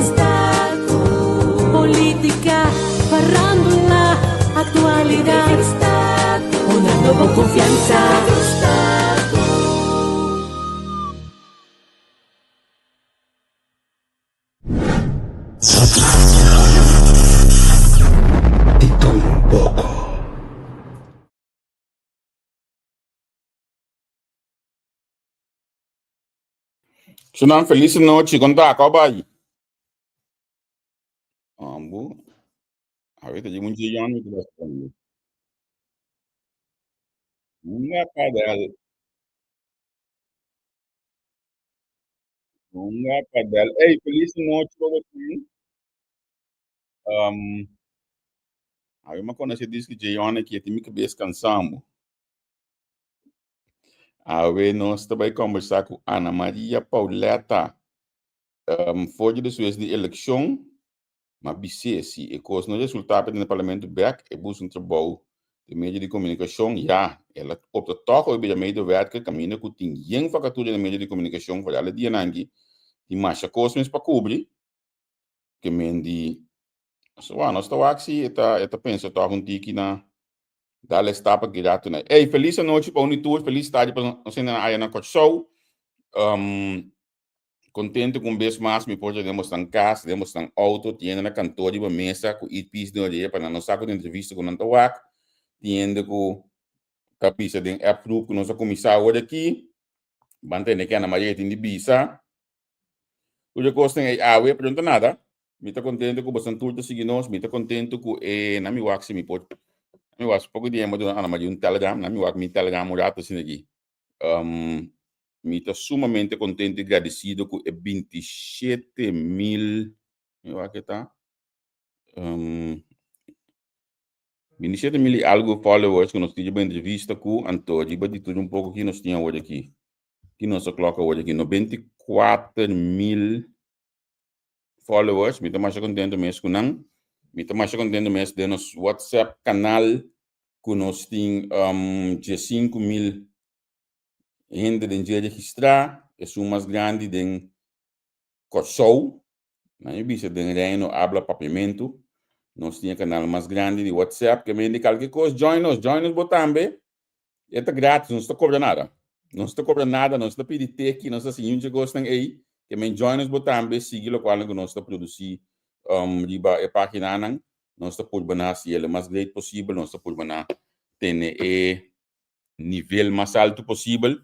Entrevista Politica, farándula, actualidad. Una nueva confianza. Di tur un poko. Sunan feliz nochi, kon ta? Kau bai? Ambu. Awita di mun jiyon mi responde. Unga padel. Unga padel. Ey, feliz nochi pa botin. Awe mi a conoce disco Jeyon aki, e tin mi cabes cansambo. Awe nos ta bai conversa cu Ana Maria Pauletta. For di despues di eleccion, m'a bis'é si e cos no resulta pa den e parlamento bek, e busca un trabou den medio di comunicacion. Ya, el a opta toch hoy bira medewerker caminda cu tin yen vacatura den medio di comunicacion, vooral e dianan aki tin masha cos mes pa cubri. Ke men di, so wa, nos ta wak si e ta, e ta pensa tòg un tiki na dal e stap aki ratu na. Ey, felis anochi pa un di tur, felis tardi pa nos hendenan aya na Kòrsou. Kontento ku un bes mas mi por ta den bosnan kas, den bosnan outo, tin hende na kantor riba mesa ku earpiece den orea pa nan no sa ku ta entrevista ku nan ta wak. Tin hende ku ta bisa den app group ku nos a kuminsá awor aki. Ban tende ke Ana Maria tin di bisa. Tur e kosnan ei awe, pero no ta nada. Mi ta kontento ku bosan tur ta sigui nos. Mi ta kontento ku e na mi wak si mi por mi wak poko di hember duna Ana Maria un telegram. Na mi wak mi telegram un rato asina aki. Mi ta sumamente kontento i gradesido ku e 27.000 mi wak e ta 27.000 i algu followers ku nos tin riba entrevista ku anto riba di tur un poko ki nos tin awor aki. Ki nos a klok awor aki? 94.000 followers. Mi ta masha kontento mes ku nan. Mi ta masha kontento mes den nos WhatsApp kanal ku nos tin 15.000 hende den dje registrá. Esun mas grandi den Kòrsou, nan e bisa den Reino Abla Papiamentu. Nos tin e kanal mas grandi di WhatsApp. Ke mende kalke kos, join nos, join nos bo tambe. E ta gratis, nos ta kobra nada. Nos ta kobra nada, nos ta pidi teki, nos ta hasi niun dje kosnan ei. Ke men join nos bo tambe, sigui lokualnan ku nos ta produsí riba e paginanan. Nos ta purba na hasi e lo mas great posibel, nos ta purba na tene e nivel mas alto posibel.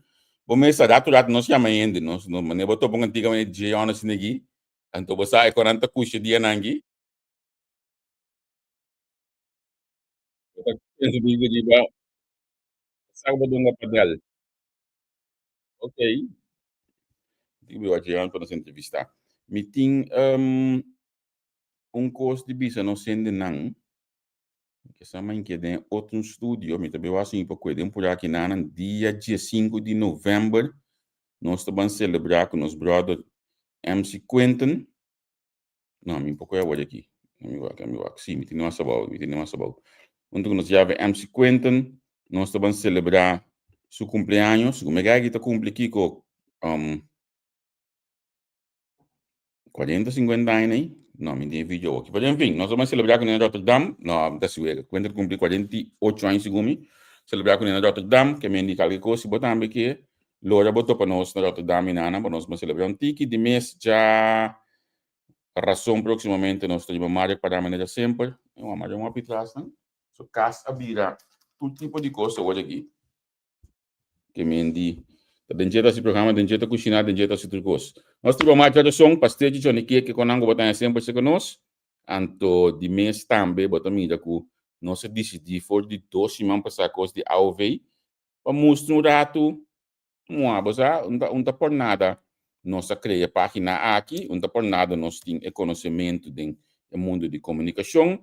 Bo mes sa rato rato nos yama hende, nos no manera bo topa un antiga manera Jeon asina aki, anto bo sa e koranta kusha dianan aki. Bo ta pensa di riba sa ku bo dunga padel. Ok. Tin ku Jeon pa nos entrevista. Mi tin un kos di bisa nos hendenan. Mi ke sa mainke den otro studio, mi ta beu hasi pa kue den pura kinanan dia 15 di november nos ta ban celebra ku nos brother MC Quentin. No, mi poko awor aki. Mi wak, mi wak. Si, mi tene mas abou, mi tene mas abou. Hunto ku nos llave MC Quentin, nos ta ban celebra su cumpleaños. Ku me gaki ta cumpli kiko 40, 50 aña ahí. No, mi tiene video aquí. Pero en fin, nos vamos a celebrar con en Rotterdam. No, mi ta siwega. Cuenta cumpli 48 años según mi. Celebrar con en Rotterdam, que me indica algo cosa. Si bo tambe que lora bo topa nos na Rotterdam y nana, bo nos vamos a celebrar un tiki di mes ya razón próximamente nos ta lleva Mario para manera semper. No, Mario un atrás, no? So cas a bira tur tipo di cosa awor aki. Ke men di ta den dje ta hasi programa, den dje ta kushiná, den dje ta hasi tur kos. Nos triba marcha rason, pastel di Johnny Cake ku nan ku bo ta haña semper serka nos. Anto di mes tambe bo ta mira ku nos a disidí for di dos siman pasá kos di AOV pa mustra un ratu mua, bo sa, un ta un ta por nada nos a krea página aki, un ta por nada nos tin e konosementu den e mundu di komunikashon.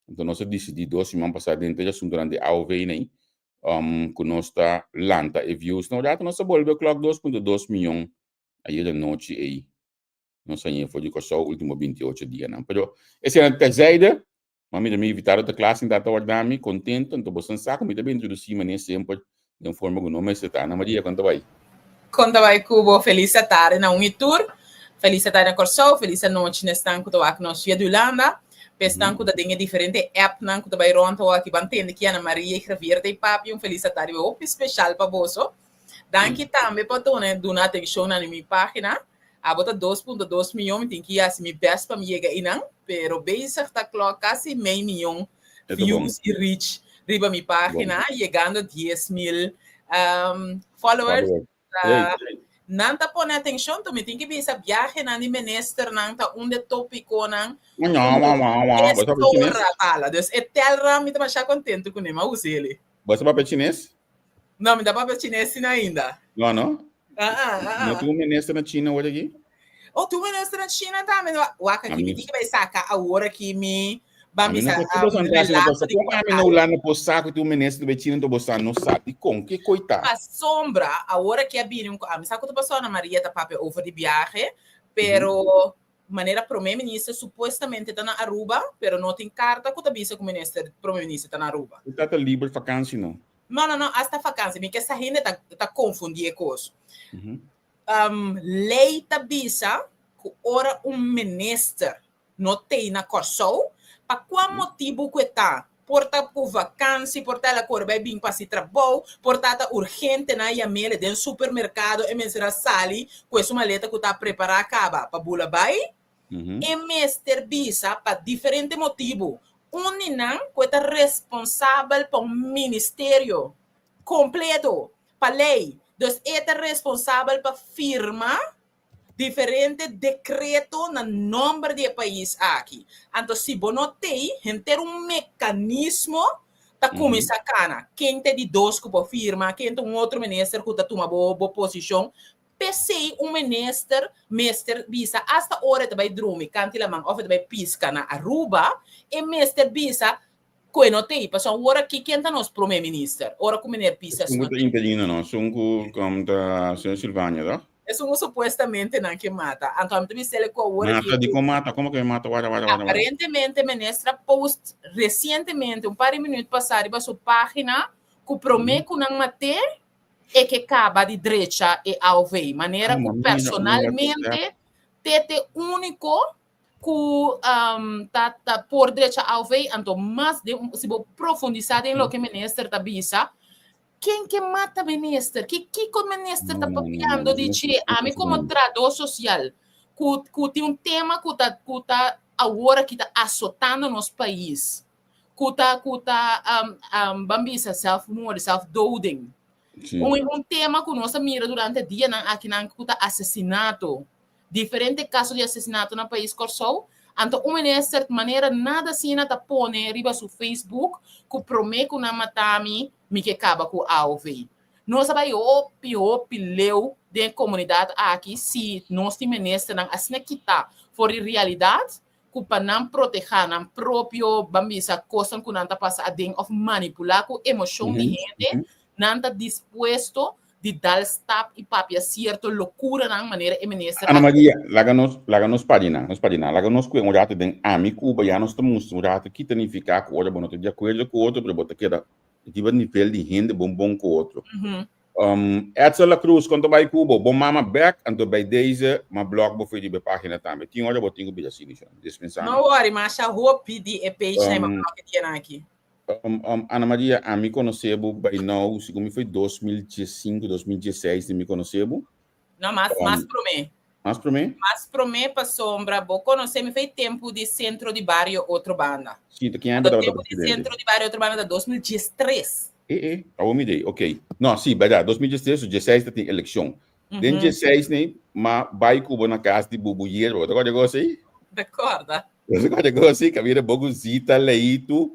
Anto nos a disidí dos siman pasá den tur e asuntunan di AOV nei ku nos ta lanta e views. No rato nos a bolbe klòk 2.2 miyon ayera nochi ei. Nos a haña for di Kòrsou último 28 dianan. Pero esei terzijde, ma mira mi invitado ta kla sintá ta warda mi kontento, anto boso sa ku mi ta bin introdusí manera semper den forma ku no mester ta. Ana Maria, kon ta bai? Kon ta bai ku bo? Felis atardi na un i tur. Felis atardi na Kòrsou, felis anochi na esnan ku ta wak nos via di Hulanda, pa esnan ku ta den e diferente appnan ku ta bai rònt awor aki ban tende ki Ana Maria i Javier ta e papia un felis atardi hopi speshal pa boso. Danki tambe pa duna duna atenshon na mi página. Abo ta 2.2 miyon, mi tin ki hasi mi best pa mi yega einan, pero bezig ta klòk kasi mei miyon views i reach riba mi página, yegando 10,000 followers. Nan ta pone atenshon, mi tin ki bisa biahenan di ministernan ta un de tópikonan. Dus e Telram mi ta masha kontentu kuné, mi a usa ele. Bo sa papia chines? No, mi ta papia chines sin ainda. No, no? No tin un minister na China awor aki? Oh, tin un minister na China tambe. Wak aki, mi tin ki bai saka awor aki mi ban bisa relato di Kon ami na Hulanda por sa ku tin un minister di China anto bo sa no sa dikon? Ke koi ta? Pasobra awor aki a bini un ami sa ku ta pasó Ana Maria ta papia over di biahe, pero manera prome minister supuestamente ta na Aruba, pero no tin karta ku ta bisa ku minister prome minister ta na Aruba. E ta ta liber fakansi no? No, no, no, hasta fakansi. Mi ke sa hende ta ta konfundi e kos. Lei ta bisa ku ora un minister no tei na Kòrsou, pa kua motibu ku e ta, por ta ku vakansi, por ta el a kore bai bin pa hasi trabou, por ta ta urgente nan a yam'el den supermerkado e mester a sali ku esun maleta ku ta prepará kaba pa bula bai, e mester bisa pa diferente motibu, un di nan ku e ta responsabel pa un ministerio kompleto, pa lei, dus e ta responsabel pa firma diferente dekreto na nòmber di e pais aki. Anto si bo no tei, henter un mekanismo ta kuminsá kana. Ken ta e di dos ku por firma, ken ta un otro minister ku ta tuma bo bo posishon. P'esei un minister mester bisa asta ora e ta bai drumi kanti laman òf e ta bai piska na Aruba, e mester bisa ku e no tei. Pasobra awor aki ken ta nos prome minister? Ora ku meneer Pisas no tei. Esun ku ta interino no, esun ku ta señor Silvania toh? Esun ku supuestamente nan ke mata. Anto ami ta bisa el ku awor aki. Mata? Dikon mata? Komo ke mata? Wara, wara, wara, wara. Aparentemente minister a post resientemente, un par di minuut pasá riba su página, ku prome ku nan mat'é, e ke kaba di drecha e aov. Manera ku personalmente t'e úniko ku ta ta por drecha AOV, anto mas den si bo profundisá den loke minister ta bisa, ken ke mata minister? Ki kiko minister ta papiando di dje? Ami komo trahadó sosial ku ku tin un tema ku ta ku ta awor aki ta asotando nos pais, ku ta ku ta ban bisa zelfmoord, zelfdoding. Un tema ku nos a mira durante dianan akinan ku ta asesinato. Diferente kaso di asesinato na pais Kòrsou, anto un minister manera nada asina ta pone riba su Facebook ku promé ku nan mata mi, mi ke kaba ku aov. Nos a bai hopi hopi leu den e komunidat aki si nos tin ministernan asina kita for di realidat ku pa nan protehá nan propio ban bisa kosnan ku nan ta pasa aden òf manipulá ku emoshon di hende, nan ta dispuesto di dal stap i papia sierto lokuranan manera e minister Ana Maria, laga nos, laga nos padiná, nos padiná. Laga nos kue un rato den ami ku bo, ya nos ta mustra un rato ki ta nifiká ku ora bo no ta di akuerdo ku otro, pero bo ta keda riba nivel di hende bon bon ku otro. Edsel La Cruz, kon ta bai ku bo? Bo mama bek, anto bij deze m'a blok bo for di bo pagina tambe. Tin ora bo tin ku bira asina, shon. Dispensá mi. No worry, masha hopi di e page nan m'a blok e dianan aki. Ana Maria, ami konosé bo by now, segun mi foi 2015, 2016 di mi konosé bo. No, mas, mas promé. Mas promé? Mas promé pasobra bo konosé mi foi tempu di Sentro di Bario Otrobanda. Sí, ta ken tabata Tempu di presidente? Sentro di Bario Otrobanda ta 2013. Eh, eh, awor mi dei, ok. No, sí, bèrdat, 2013 o 16 ta tin elekshon. Den 16 nei, m'a bai ku bo na kas di Bubu Yerba, bo ta kòrda e kos ei? Ta kòrda. Bo ta kòrda e kos ei? Kabira bo ku Zita Leitu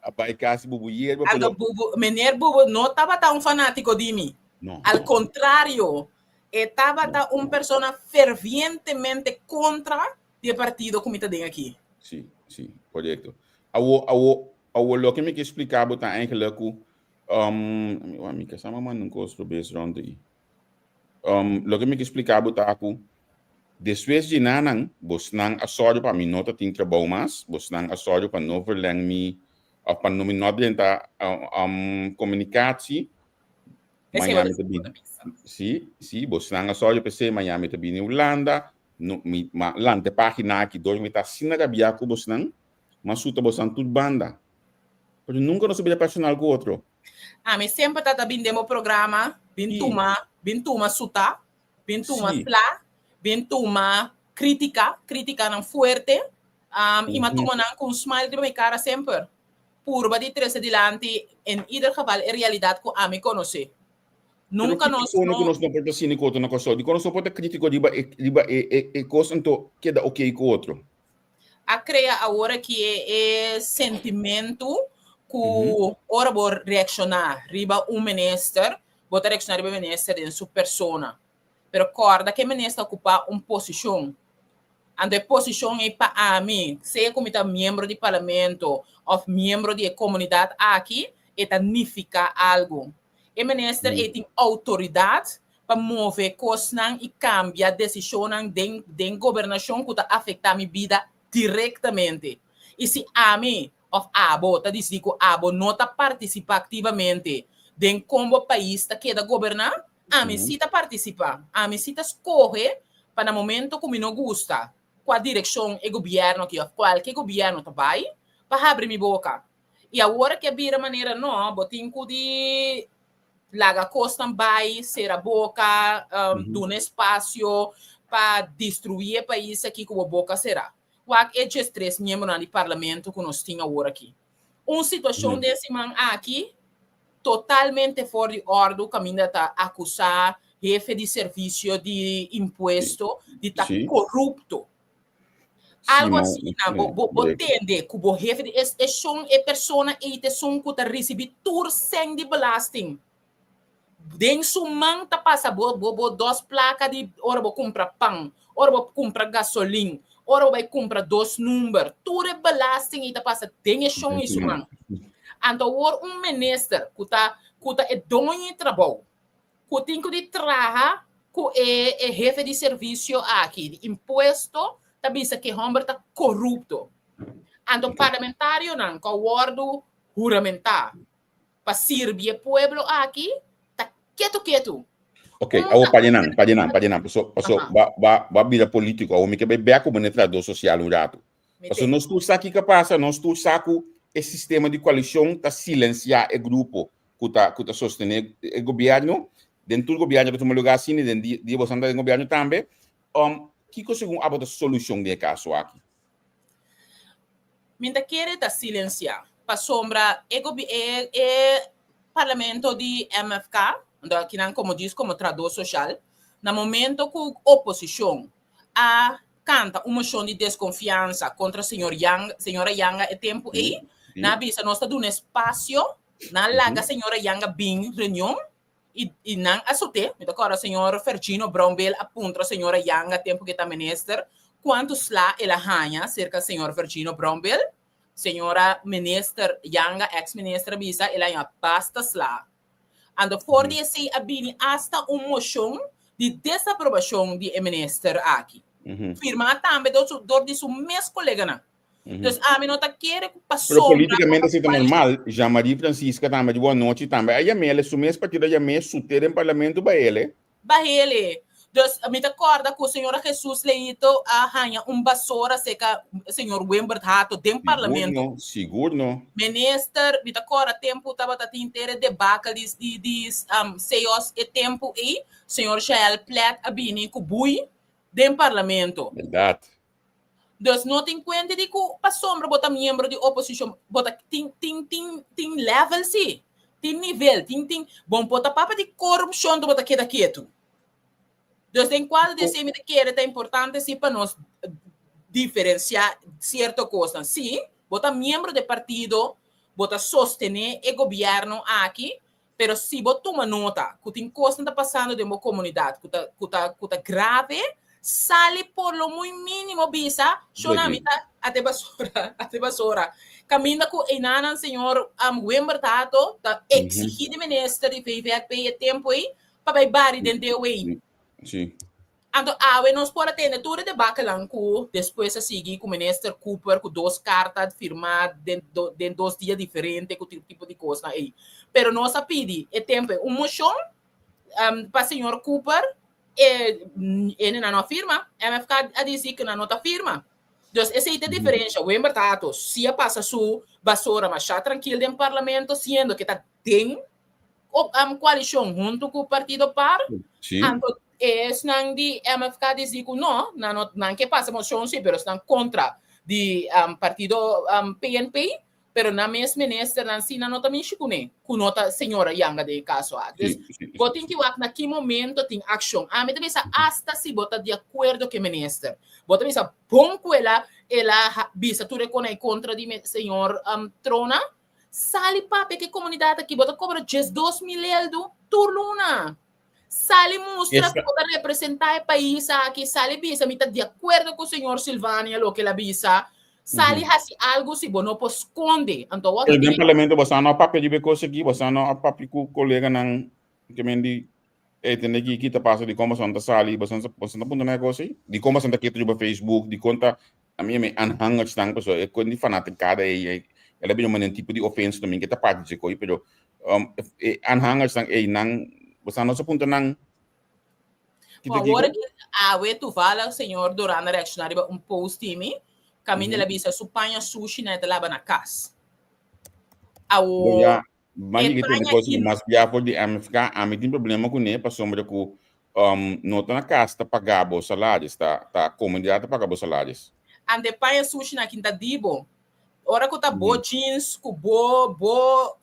a bai kas di Bubu Yerba, Anto pero Bubu, meneer Bubu no tabata un fanátiko di mi. No. Al kontrario, e tabata un persona fervientemente kontra di e partido ku mi ta den aki. Sí, sí, korekto. Awo, awo, awo loke mi ke splika bo ta eigenlijk ku, um, mi ke sa mama un kos robes rond ei. Um, loke mi ke splika bo ta ku despues di nanan, bosnan a sòru pa mi no ta tin trabou mas, bosnan a sòru pa no verleng mi, òf pa no mi no drenta um, komunikatsie. Esei Mañana bo mi ta ta bini. bisa. Sí, sí, bosnan a sòru p'esei, mañana mi ta bini Hulanda. No, mi ma lanta e página aki dor mi ta asina rabiá ku bosnan, m'a suta bosnan tur banda. Pero nunka nos a bira personal ku otro. Ami semper ta ta bin den bo programa, bin tuma, bin tuma suta, bin tuma sla, bin tuma krítika, krítikanan fuerte, i m'a tuma nan ku un smile riba mi kara semper. Purba di trese dilanti en ieder geval e realidat ku ami konosé. Nunka nos no. Pero nos no por ta asina ku otro na Kòrsou? Dikon nos no por ta krítiko riba e riba e e e kos anto keda oké ku otro? A krea awor aki e e sentimentu ku ora bo reakshoná riba un minister, bo ta reakshoná riba e minister den su persona. Pero kòrda ku e minister ta okupá un posishon. Anto e posishon ei pa ami, sea ku mi ta miembro di parlamento òf miembro di e komunidat aki, e ta nifiká algu. E minister ei tin outoridat pa move kosnan i kambia desishonnan den den gobernashon ku ta afektá mi bida direktamente. I si ami òf abo ta disidí ku abo no ta partisipá aktivamente den kon bo pais ta keda goberná, ami sí ta partisipá. Ami sí ta skohe pa na momento ku mi no gusta kua direkshon e gobièrnu aki òf kualke gobièrnu ta bai, pa habri mi boka. I awor ke bira manera no, bo tin ku di laga kosnan bai, sera boka, duna espasio pa destruí e pais aki ku bo boka será. Wak e 13 miembronan di parlamento ku nos tin awor aki. Un situashon den siman aki totalmente for di òrdu kaminda ta akusá hefe di servisio di impuesto di ta korupto. Algo asina, bo, bo, bo tende ku bo hefe di es, es son e persona ei ta esun ku ta risibí tur sèn di belasting. Den su man ta pasa bo, bo, bo dos plaka di ora bo kumpra pan, ora bo kumpra gasolin, ora bo bai kumpra dos number. Tur e belasting ei ta pasa den e shon ei su man. Anto awor un minister ku ta, ku ta e doño di trabou, ku tin ku di traha ku e e hefe di servisio aki di impuesto ta bisa ku e hòmber ta korupto. Anto parlamentarionan ku a wòrdu huramentá pa sirbi e pueblo aki ta ketu ketu. Ok, awor pa djenan, pa djenan, pa djenan, paso, paso ba, ba, ba bira polítiko, awor mi ke bai bèk ku bo na e trahadó sosial un ratu. Paso nos tur sa kiko a pasa, nos tur sa ku e sistema di koalishon ta silensiá e grupo ku ta ku ta sostené e gobièrnu, den tur gobièrnu ta tuma lugá asina i den di di boso ta den gobièrnu tambe. Um, kiko segun abo ta solushon den e kaso aki? Mi ta kere ta silensiá, pasobra e gobi e e parlamento di MFK, anto akinan komo djis komo trahadó soshal, na momento ku oposishon a kanta un moshon di deskonfiansa kontra señor Yang, señora Yanga e tempu ei, nan a bisa nos ta duna espasio Nan laga señora Yanga bin reunion y, y nan a sote. Mi ta acorda señor Fergino Brownbill a puntra señora Yanga tempo que ta minister cuanto sla el a haña cerca señor Fergino Brownbill. Señora minister Yanga, ex minister, a bisa el a haña basta sla. Anto for di esey a bini hasta un mocion di desaprobacion di e minister aki. Firma tambe door su, door di su mes coleganan. Dus ami no ta kere ku pasobra. Pero políticamente si ta normal, Jean-Marie Francisca tambe di bo anochi tambe a yam'ele, su mes partido a yam'é, sut'é den parlamento bah'ele. Bah'ele. Dus mi ta kòrda ku señora Jesus Leito a haña un basora seka señor Wimbert Hato den parlamento. Sigur no, sigur no. Minister, mi ta kòrda tempu tabata tin tere debakel di di di CEOS e tempu ei, señor Jaël Plet a bini ku bui den parlamento. Bèrdat. Dus no tin kuenta di ku pasobra bo ta miembro di oposishon, bo ta tin tin tin tin level si, tin nivel, tin tin bon por ta papia di korupshon bo ta keda ketu. Dus den kuadro di esei mi ta kere ta importante si pa nos diferensiá sierto kosnan. Si bo ta miembro di e partido, bo ta sostené e gobièrnu aki, pero si bo tuma nota ku tin kosnan ta pasando den bo komunidat ku ta ku ta ku ta grave, sali por lo muy mínimo bisa, Shona mi ta ate basora, ate basora. Kaminda ku einanan señor Wimber Tato ta eksigí di minister di VVRP e tempu ei pa bai bari den DOW. Sí. Anto awe nos por a tende tur e debakelnan ku despues a sigui ku Minister Cooper ku dos karta firmá den den dos dia diferente ku tur tipo di kosnan ei. Pero nos a pidi e tempu ei un moshon pa señor Cooper. E e no a firma. MFK a disi ku no ta firma. Dus esei ta e diferensia. Wimber Tato si a pasa su basora masha trankil den parlamento, siendo ku ta den koalishon huntu ku partido PAR. Anto esnan di MFK disi ku no, nan no nan ke pasa moshon si, pero esnan kontra di partido PNP, pero nan mes ministernan si nan no ta mishi kuné, ku no ta señora Janga den e kaso aki. Dus bo tin ki wak na ki momento tin akshon. Ami ta bisa asta si bo ta di akuerdo ku e minister, bo ta bisa bon ku el a el a bisa tur e kona kontra di señor Trona, sali papia ku e komunidat aki, bo ta kobra 12.000 eldu tur luna. Sali mustra ku bo ta representá e pais aki, sali bisa mi ta di akuerdo ku señor Silvania loke el a bisa, sali hasi algu si bo no por skonde. Anto awor Pero den parlamento bo sa no a papia riba e kos aki, bo sa no a papia ku koleganan ke men di e tende ki ki ta pasa, dikon boso no ta sali, boso no ta puntra nan e kos ei? Dikon boso no ta ketu riba Facebook, dikon ta Ami e mi aanhangers nan pasobra e kon di fanaticada ei ei el a bira manera un tipo di ofensa también ke ta parti dje koi pero e aanhangers nan ei nan boso no sa puntra nan kita kiko. Awor aki awe toevallig señor Doran a reacciona riba un post di mi kaminda el a bisa su paña sushi nan e ta laba na kas. Awo Mas e paña ki mas bia for di MFK, ami tin problema kuné pasobra ku no ta na kas ta paga bo salaris, ta ta komunidat ta paga bo salaris. Ante e paña sushi na kinta di bo. Ora ku ta bo jeans ku bo bo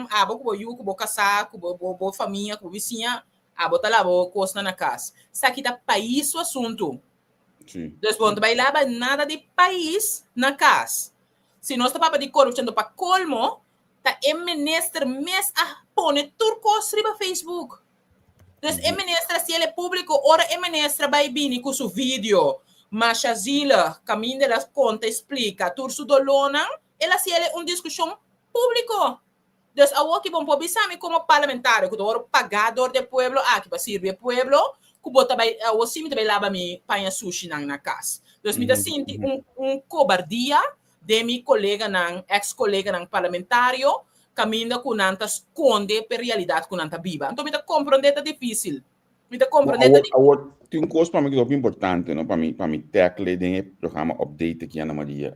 abo ku bo yu ku bo kasá ku bo bo bo famia ku bo bisiña abo ta laba bo kosnan na kas. Esaki ta pais su asuntu. Dus bo no ta bai laba nada di pais na kas. Si nos ta papia di korupshon pa kolmo Ta e minister mes a pone tur kos riba Facebook. Dus e minister a siel e públiko ora e minister a bai bini ku su video masha zielig kaminda el a konta i splika tur su dolónan, el a siel un diskushon públiko. Dus awoki bo no por bisa mi komo parlamentario ku ta wòrdu pagá dor di e pueblo aki pa sirbi e pueblo ku bo ta bai awo si mi ta bai laba mi paña sushinan na kas. Dus mi ta sinti un un kobardia den mi koleganan, ex koleganan parlamentario, kaminda ku nan ta skonde p'e realidat ku nan ta biba. Anto mi ta komprondé ta difísil. Mi ta komprondé ta difísil. Awor, tin un kos pa mi ku ta hopi importante, no, pa mi, pa mi tackle den e programa Update aki, Ana Maria.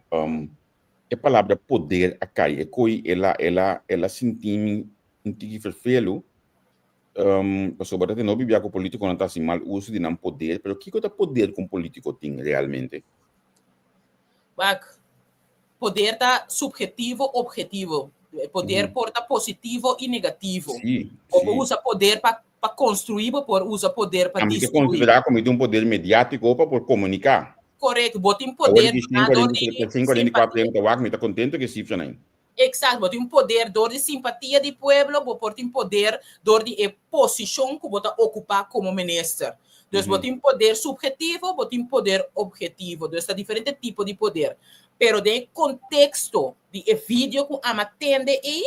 E palabra poder a kai, e koi el a, el a, el a sinti mi un tiki ferfelu, pasobra ta tene hopi bia ku polítikonan ta hasi mal uso di nan poder, pero kiko ta poder ku un polítiko tin realmente? Wak, poder ta subhetivo, objetivo. Poder por ta positivo i negativo. Bo por usa poder pa pa construí, bo por usa poder pa destruí. Ami ta considerá ku mi tin un poder mediátiko pa por komuniká. Korekto, bo tin poder dor di simpatia. Wak, mi ta kontento ku e sifranan. Exacto, bo tin un poder dor di simpatia di pueblo, bo por tin poder dor di e posicion cu bo ta ocupa como minister. Dus bo tin poder subhetivo, bo tin poder objetivo. Dus ta diferente tipo di poder. Pero den e contexto di e video cu ama tende ey,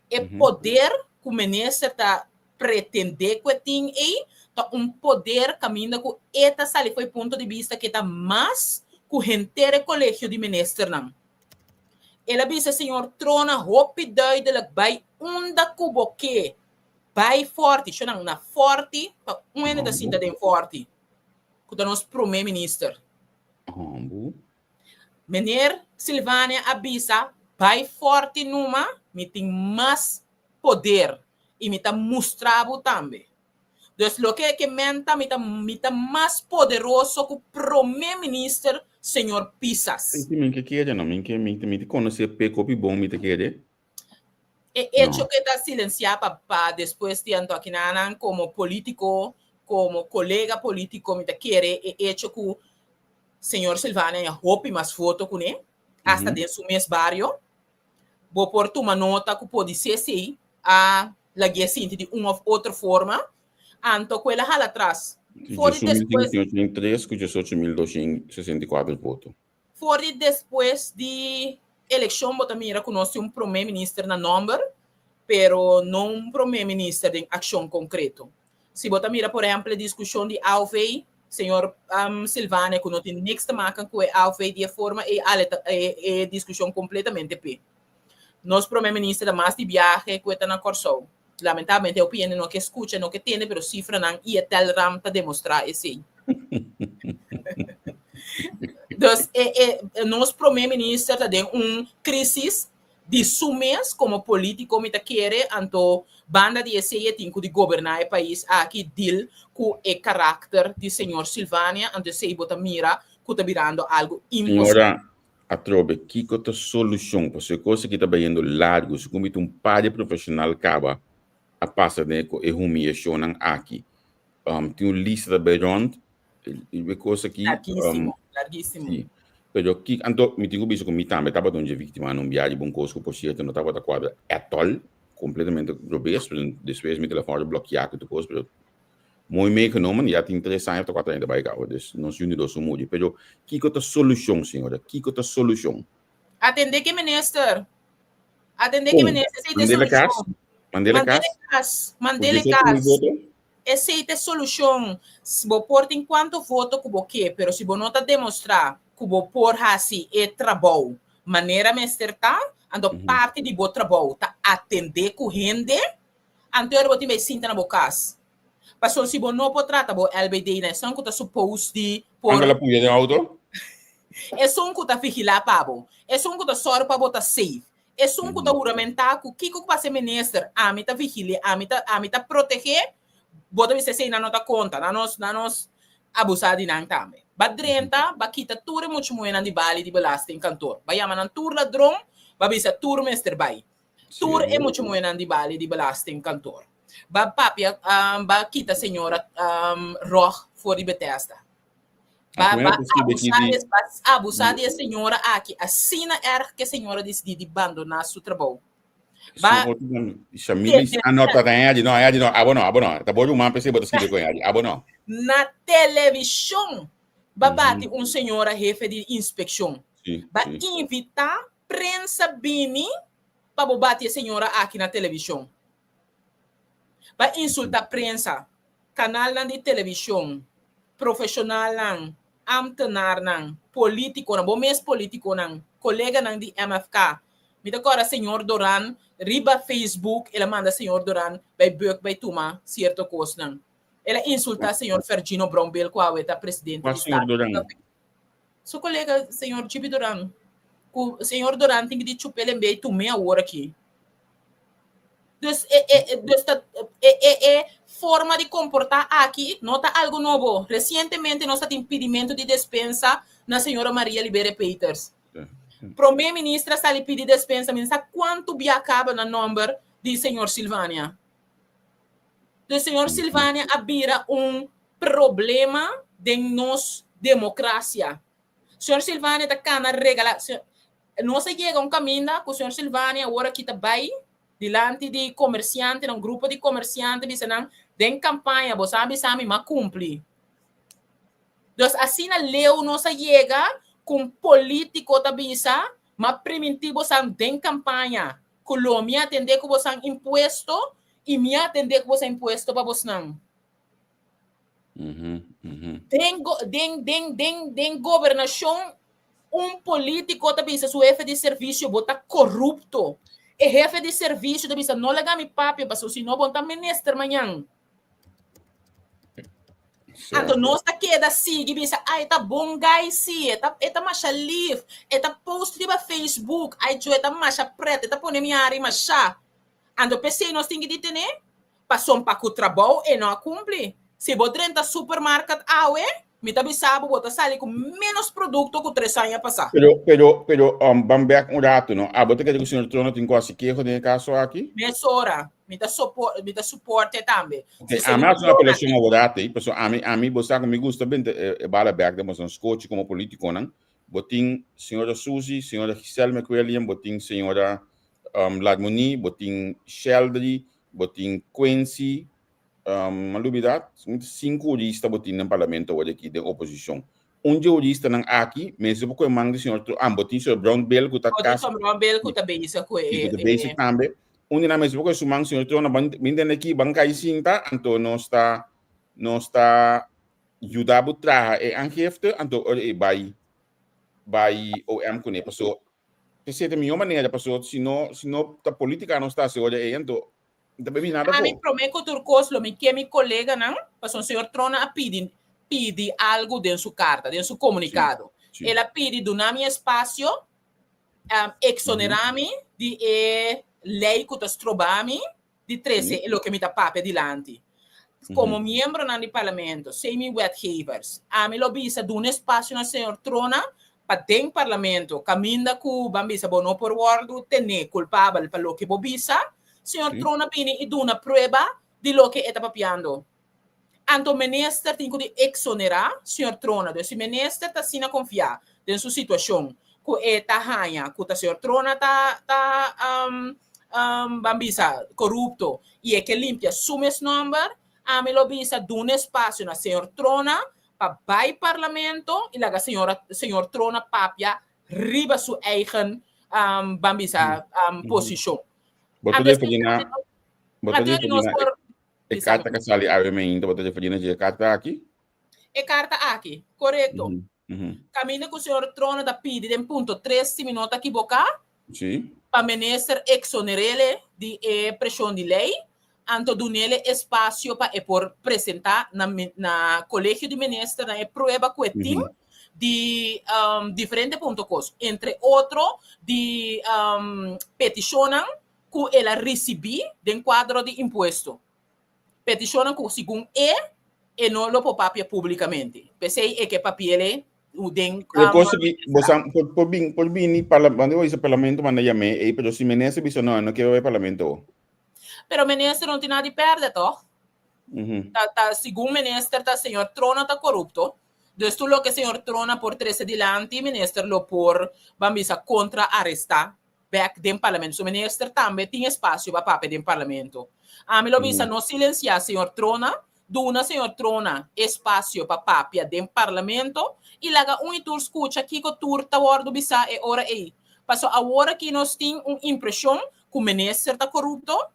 e poder cu minister ta pretende cu e tin ey, ta un poder caminda cu e ta sali for e punto di bista cu e ta mas cu henter e colegio di ministernan. El a bisa señor Trona hopi duidelijk bai unda ku bo ke. Bai Forti. Shonnan na Forti pa un hende ta sinta den Forti ku ta nos prome minister. Meneer Silvania a bisa bai Forti numa mi tin mas poder i mi ta mustra bo tambe. Dus loke e ke men ta, mi ta mi ta mas poderoso ku prome minister señor Pisas. Esi mi ke kere no, mi ke mi mi ta konosé p'e kopi bon mi ta kere. E echo ku e ta silensiá pa pa despues di anto akinanan komo polítiko, komo kolega polítiko mi ta kere e echo ku señor Silvania haña hopi mas voto kuné, asta den su mes bario. Bo por tuma nota ku podisé si a lag'é sinti di un òf otro forma, anto ku el a hala atras. For di despues. 3 ku 18.264 voto. For di despues di elekshon bo ta mira ku nos tin un promé minister na nòmber, pero no un promé minister den akshon konkreto. Si bo ta mira por ehèmpel e diskushon di AOV, señor Silvania ku no tin niks te maken ku e AOV di e forma ei ale ta e diskushon kompletamente p'e. Nos prome minister ta mas di biahe ku e ta na Kòrsou. Lamentablemente hopi hende no ke skucha, no ke tende, pero sifranan i e Telram ta demostrá esei. Dus e, e, nos prome minister ta den un crisis di su mes como politico mi ta kere, anto banda di esei e tin cu di goberna e pais aki, deal cu e karakter di señor Silvania, anto esei bo ta mira cu ta birando algo imposible. Señora, Atrobe, kiko ta solushon? Pasobra e kos aki ta bayendo largu. Segun mi ta un par di profeshonal kaba a pasa den e humiyashonnan aki. Tin un lista ta bay rònt e kos aki. Largísimo, largísimo. Si. Pero ki, anto mi tin ku bisa ku mi tambe tabata un dje víktima na un biaha di bon kos ku por sierto no tabata kuadra at all, kompletamente robes, pero despues mi telefòn a blokiá ku tur kos, pero Mooi meegenomen, ya tin tres aña of ta cuatro aña ta bay caba, dus nos yu ni dos un muri. Pero kico ta solucion, señora? Kico ta solucion? Atende ke minister. Atende ke Con? minister, esey ta Mandele cas? solucion. Mandele cas? Mandele cas, Cu mandele 18 mil cas. voto? Esey ta solucion. Bo por tin cuanto voto cu bo ke, pero si bo no ta demostra cu bo por haci e trabou manera mester ta, anto parti di bo trabou ta atende cu hende, Anto ora bo tin bay sinta na bo cas. Pasobra si bo no por trata bo LBD na esun cu ta suppose di por. Anda la puya den auto? Esun cu ta vigila pa bo. Esun cu ta sor pa bo ta safe. Esun cu ta huramenta cu kico cu pasa e minister, ami ta vigile, ami ta ami ta protege, bo ta bisa esey nan no ta conta, nan nos nan nos abusa di nan tambe. Ba drenta, ba kita tur e mucha muhernan di bali di belastingkantoor. Ba yama nan tur ladron, ba bisa tur mester bay. Tur e mucha muhernan di bali di belastingkantoor. Ba papia, ba kita señora Rog for di Bethesda. Ba, ba abusa, ba abusa di e señora aki asina erg ke señora disidi di bandona su trabou. Ba Na televishon ba bati un señora hefe di inspekshon. Ba invita prensa bini pa bo bati e señora aki na televishon. Pa insulta prensa, kanalnan di televishon, profeshonalnan, ambtenarnan, politikonan, bo mes politikonan, koleganan di MFK. Mi ta kòrda señor Doran riba Facebook el a manda señor Doran bai buk bai tuma sierto kosnan. El a insulta señor Fergino Brownbill ku awe ta presidente Kua di señor Staten. Doran? Su kolega señor Chibi Duran ku señor Duran tin di chupel en bei tumé awor aki. Dus e e e dus ta e e e forma di komportá aki no ta algo nobo. Resientemente nos ta tin pidimentu di despensa na señora Maria Libere Peters. Promé minister a sali pidi despensa, mi no sa kuantu bia kaba na nòmber di señor Silvania. Dus señor Silvania a bira un problema den nos democracia. Señor Silvania ta cana regala, nos a yega un caminda cu señor Silvania awor aki ta bay dilanti di comerciantenan, un grupo di comerciante bisa nan den campaña bo sa bisa mi m'a cumpli. Dus asina leu nos a yega cu un politico ta bisa m'a priminti bosan den campaña cu lo mi atende cu bosan impuesto y mi a atende cu bosan impuesto pa bosnan. Den, den, den, den, den gobernashon, un polítiko ta bisa su hefe di servisio, bo ta korupto. E hefe di servisio ta bisa, no laga mi papia, pasobra si no bo no ta minister mañan. Anto nos ta keda sigui bisa, ay, ta bon guy si, e ta, e ta masha lief, e ta post riba Facebook, ay jo, e ta masha pret, e ta pone mi hari masha. Anto p'esei nos tin ki ditené, pason pa ku trabou e no a kumpli. Si bo drenta supermarket awe, mi ta bisa bo, bo ta sali ku ménos produkto ku tres aña pasá. Pero, pero, pero, um, ban bèk un ratu, no? Abo ta kere ku señor Trono tin ku hasi keho den e kaso aki? Mesora, mi ta sopor, mi ta suport'e tambe. Ok, Si ami señor hasi un Trono apelashon aworat ei, pasobra ami, ami, bo sa ku mi gusta benta e, e bala bèk den boso skochi komo politikonan. Bo tin señora Suzy, señora Giselle McWilliam, bo tin señora um, Larmonie, bo tin Sheldry, bo tin Quincy, um, ma lubida, cinco jurista bo tin den parlamento awor aki den oposicion. Un di juristanan aki, mester por koe man di señor Trump, ah, bo tin señor Brown Bill ku ta Bo tin kasi señor Brown Bill ku ta bezig ku Sí, e, ku ta bezig e tambe. Un di nan mester por koe su man, señor Trump, ban bin den aki, ban kai sinta, anto nos ta, nos ta yuda bo traha e aangifte, anto ora e bai, bai OM kuné. Paso, Esei ta e mihó manera, pasobra si no, si no ta polítika nos ta hasi ora ei, anto Ta bebi nada Ami promé ku tur kos lo mi ke mi koleganan, pasobra señor Trona a pidi pidi algu den su karta, den su komunikado. El a pidi duna mi espasio, um, eksonerá mi di e lei ku ta stroba mi di trese e loke mi ta papia dilanti. Komo miembronan di parlamento, semi-wetgevers, ami lo bisa duna espasio na señor Trona pa den parlamento kaminda ku ban bisa bo no por wòrdu tené kulpabel pa loke bo bisa, señor Trona bini i duna prueba di loke e ta papiando. Anto minister tin ku di eksonerá señor Trona. Dus si minister ta asina konfiá den su situashon ku e ta haña ku ta señor Trona ta ta ban bisa korupto i e ke limpia su mes nòmber, ami lo bisa duna espasio na señor Trona pa bai parlamento y laga señora señor Trona papia riba su eigen um, ban bisa um, posicion. Bo ta referí na bo ta referí na e karta que sali awe mainta, bo ta referí na e karta aki? E karta aki, korekto. Kaminda ku señor Trona ta pidi den punto 3, si mi no ta ekiboká, pa minister exonerele di e preshon di lei, anto dunele espasio pa e por presentá na na kolegio di ministernan e prueba ku e tin di diferente punto kos, entre otro di petishonnan ku el a risibí den kuadro di impuesto. Petishonnan ku segun e, e no lo por papia públikamente. P'esei e ke papi'el den Pero cosa ki bo sa por por bin por bini parla manda bo bisa parlamento manda yam'é ei pero si minister bisa no no kier bai parlamento. Pero minister no tin nada di perde toch? Ta ta segun minister ta señor Trona ta corupto. Dus tur loke señor Trona por trece dilanti minister lo por ban bisa contra aresta bek den parlamento. So minister tambe tin espacio pa papia den parlamento. Ami lo bisa no silencia señor Trona Duna señor Trona espacio pa papia den Parlamento y laga un y tur scucha kico tur ta wordo bisa e ora ey. Paso awor aki nos tin un impresion cu minister ta corupto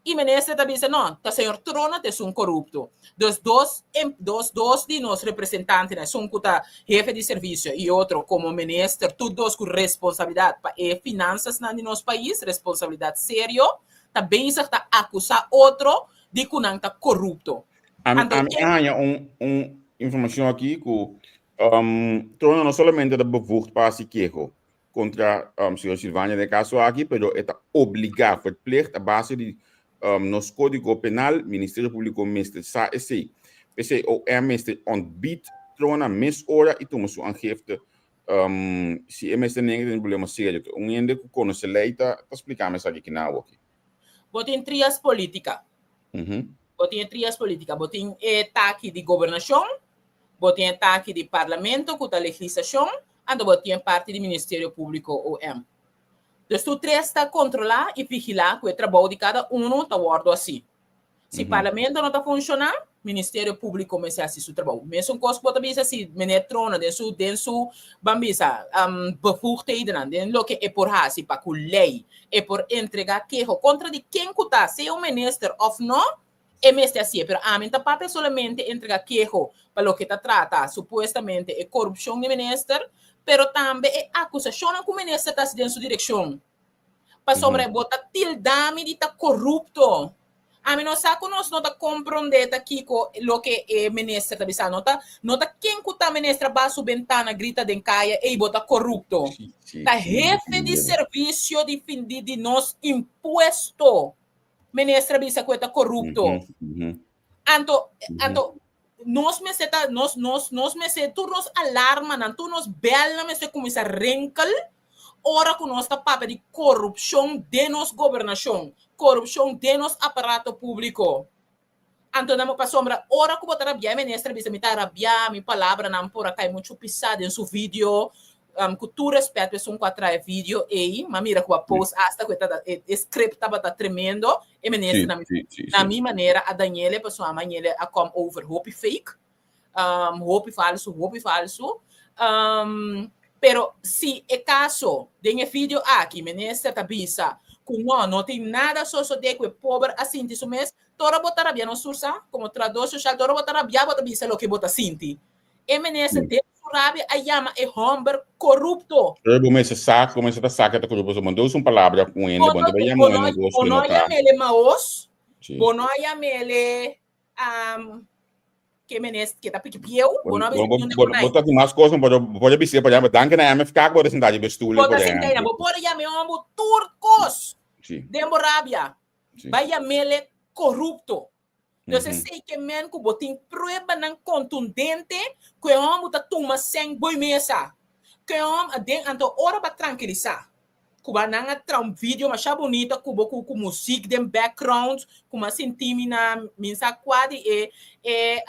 y minister ta bisa no, ta señor Trona ta esun corupto. Dus dos dos dos di nos representantenan, esun cu ta hefe di servicio y otro como minister, tur dos cu responsabilidad pa e finanzasnan di nos pais, responsabilidad serio, ta bezig ta acusa otro di ku nan ta korupto. Ami, Anto, ami a haña un, un informashon aki ku um, Trono no solamente ta bevoegd pa hasi keho kontra um, señor Silvania den e kaso aki, pero e ta obligá, verplicht a base di um, nos kódigo penal, Ministerio Públiko mester sa esei. P'esei OM mester ontbied Trona mes ora i tuma su aangifte um, si e mester nenga tin problema serio. Un hende ku konosé lei ta, ta spliká mi esaki kina awoki. Bo tin trias politica. Bo tin e trias politica. Bo tin e taki di gobernacion, bo tin e taki di parlamento cu ta legislacion, anto bo tin e parti di Ministerio Publico, OM. Dus tur tres ta controla y vigila cu e trabou di cada uno ta wordo haci. Si parlamento no ta funciona, Ministerio Publico mester haci su trabou. Mesun cos cu bo ta bisa si meneer Trono den su den su ban bisa bevoegdhedennan, den loke e por haci pa cu ley e por entrega keho contra di ken cu ta, sea un minister of no, e mester hacié. Pero ami ta papia solamente entrega keho pa loke ta trata supuestamente e corupcion di minister, pero tambe e acusacionnan cu minister ta haci den su direccion. Pasobra bo ta tilda mi di ta korupto. Ami no sa ku nos no ta komprondé ta kiko loke e minister ta bisa. No ta no ta ken ku ta minister a baha su bentana grita den kaya ey bo ta korupto. Ta hefe di servisio di di di nos impuesto minister a bisa ku e ta korupto. Anto anto nos mester ta nos nos nos mester tur nos alarmanan tur nos bèlnan mester kuminsá rinkel ora ku nos ta papia di korupshon den nos gobernashon, korupshon den nos aparato públiko. Anto nan pasobra ora ku bo ta rabiá e minister a bisa mi ta rabiá, mi palabranan por a kai muchu pisá den su video, ku tur rèspèt pa esun ku a traha e video ei, m'a mira ku a post asta ku e ta e script tabata tremendo, e minister na mi na mi manera a dañ'el pasobra a mañ'el a come over hopi fake. Hopi falsu, hopi falsu. Pero si e kaso den e video aki minister ta bisa ku no, no tin nada sosodé ku e pober a sinti su mes, te ora bo ta rabia nos tur sa, komo trahador sosial, te ora bo ta rabia bo ta bisa loke bo ta sinti. E minister den su rabia a yama e hòmber korupto. Pero bo mester sa, bo mester ta sa ke ta korupto, pasobra bo no ta usa un palabra ku un hende, bo no ta yama un hende un kos ku e no ta. Bo no a yam'el e maos. Bo no a yam'ele um, ke menes ke ta piki pieu, bo no a bisa niun Bo bo ta mas kos, bo por bisa por ejemplo, danki na MFK bo ta sinta riba stoel. Bo ta sinta einan, bo por yama e homber tur kos den bo rabia. Bai yam'ele korupto. Entonces esei ke men ku bo tin pruebanan kontundente ku e homber ta tuma sèn boi mesa. Ku e homber den anto ora bo a trankilisá ku ba nan a traha un video masha bunita ku bo ku muzik den background ku mi a sinti mi na mi sa kua di e e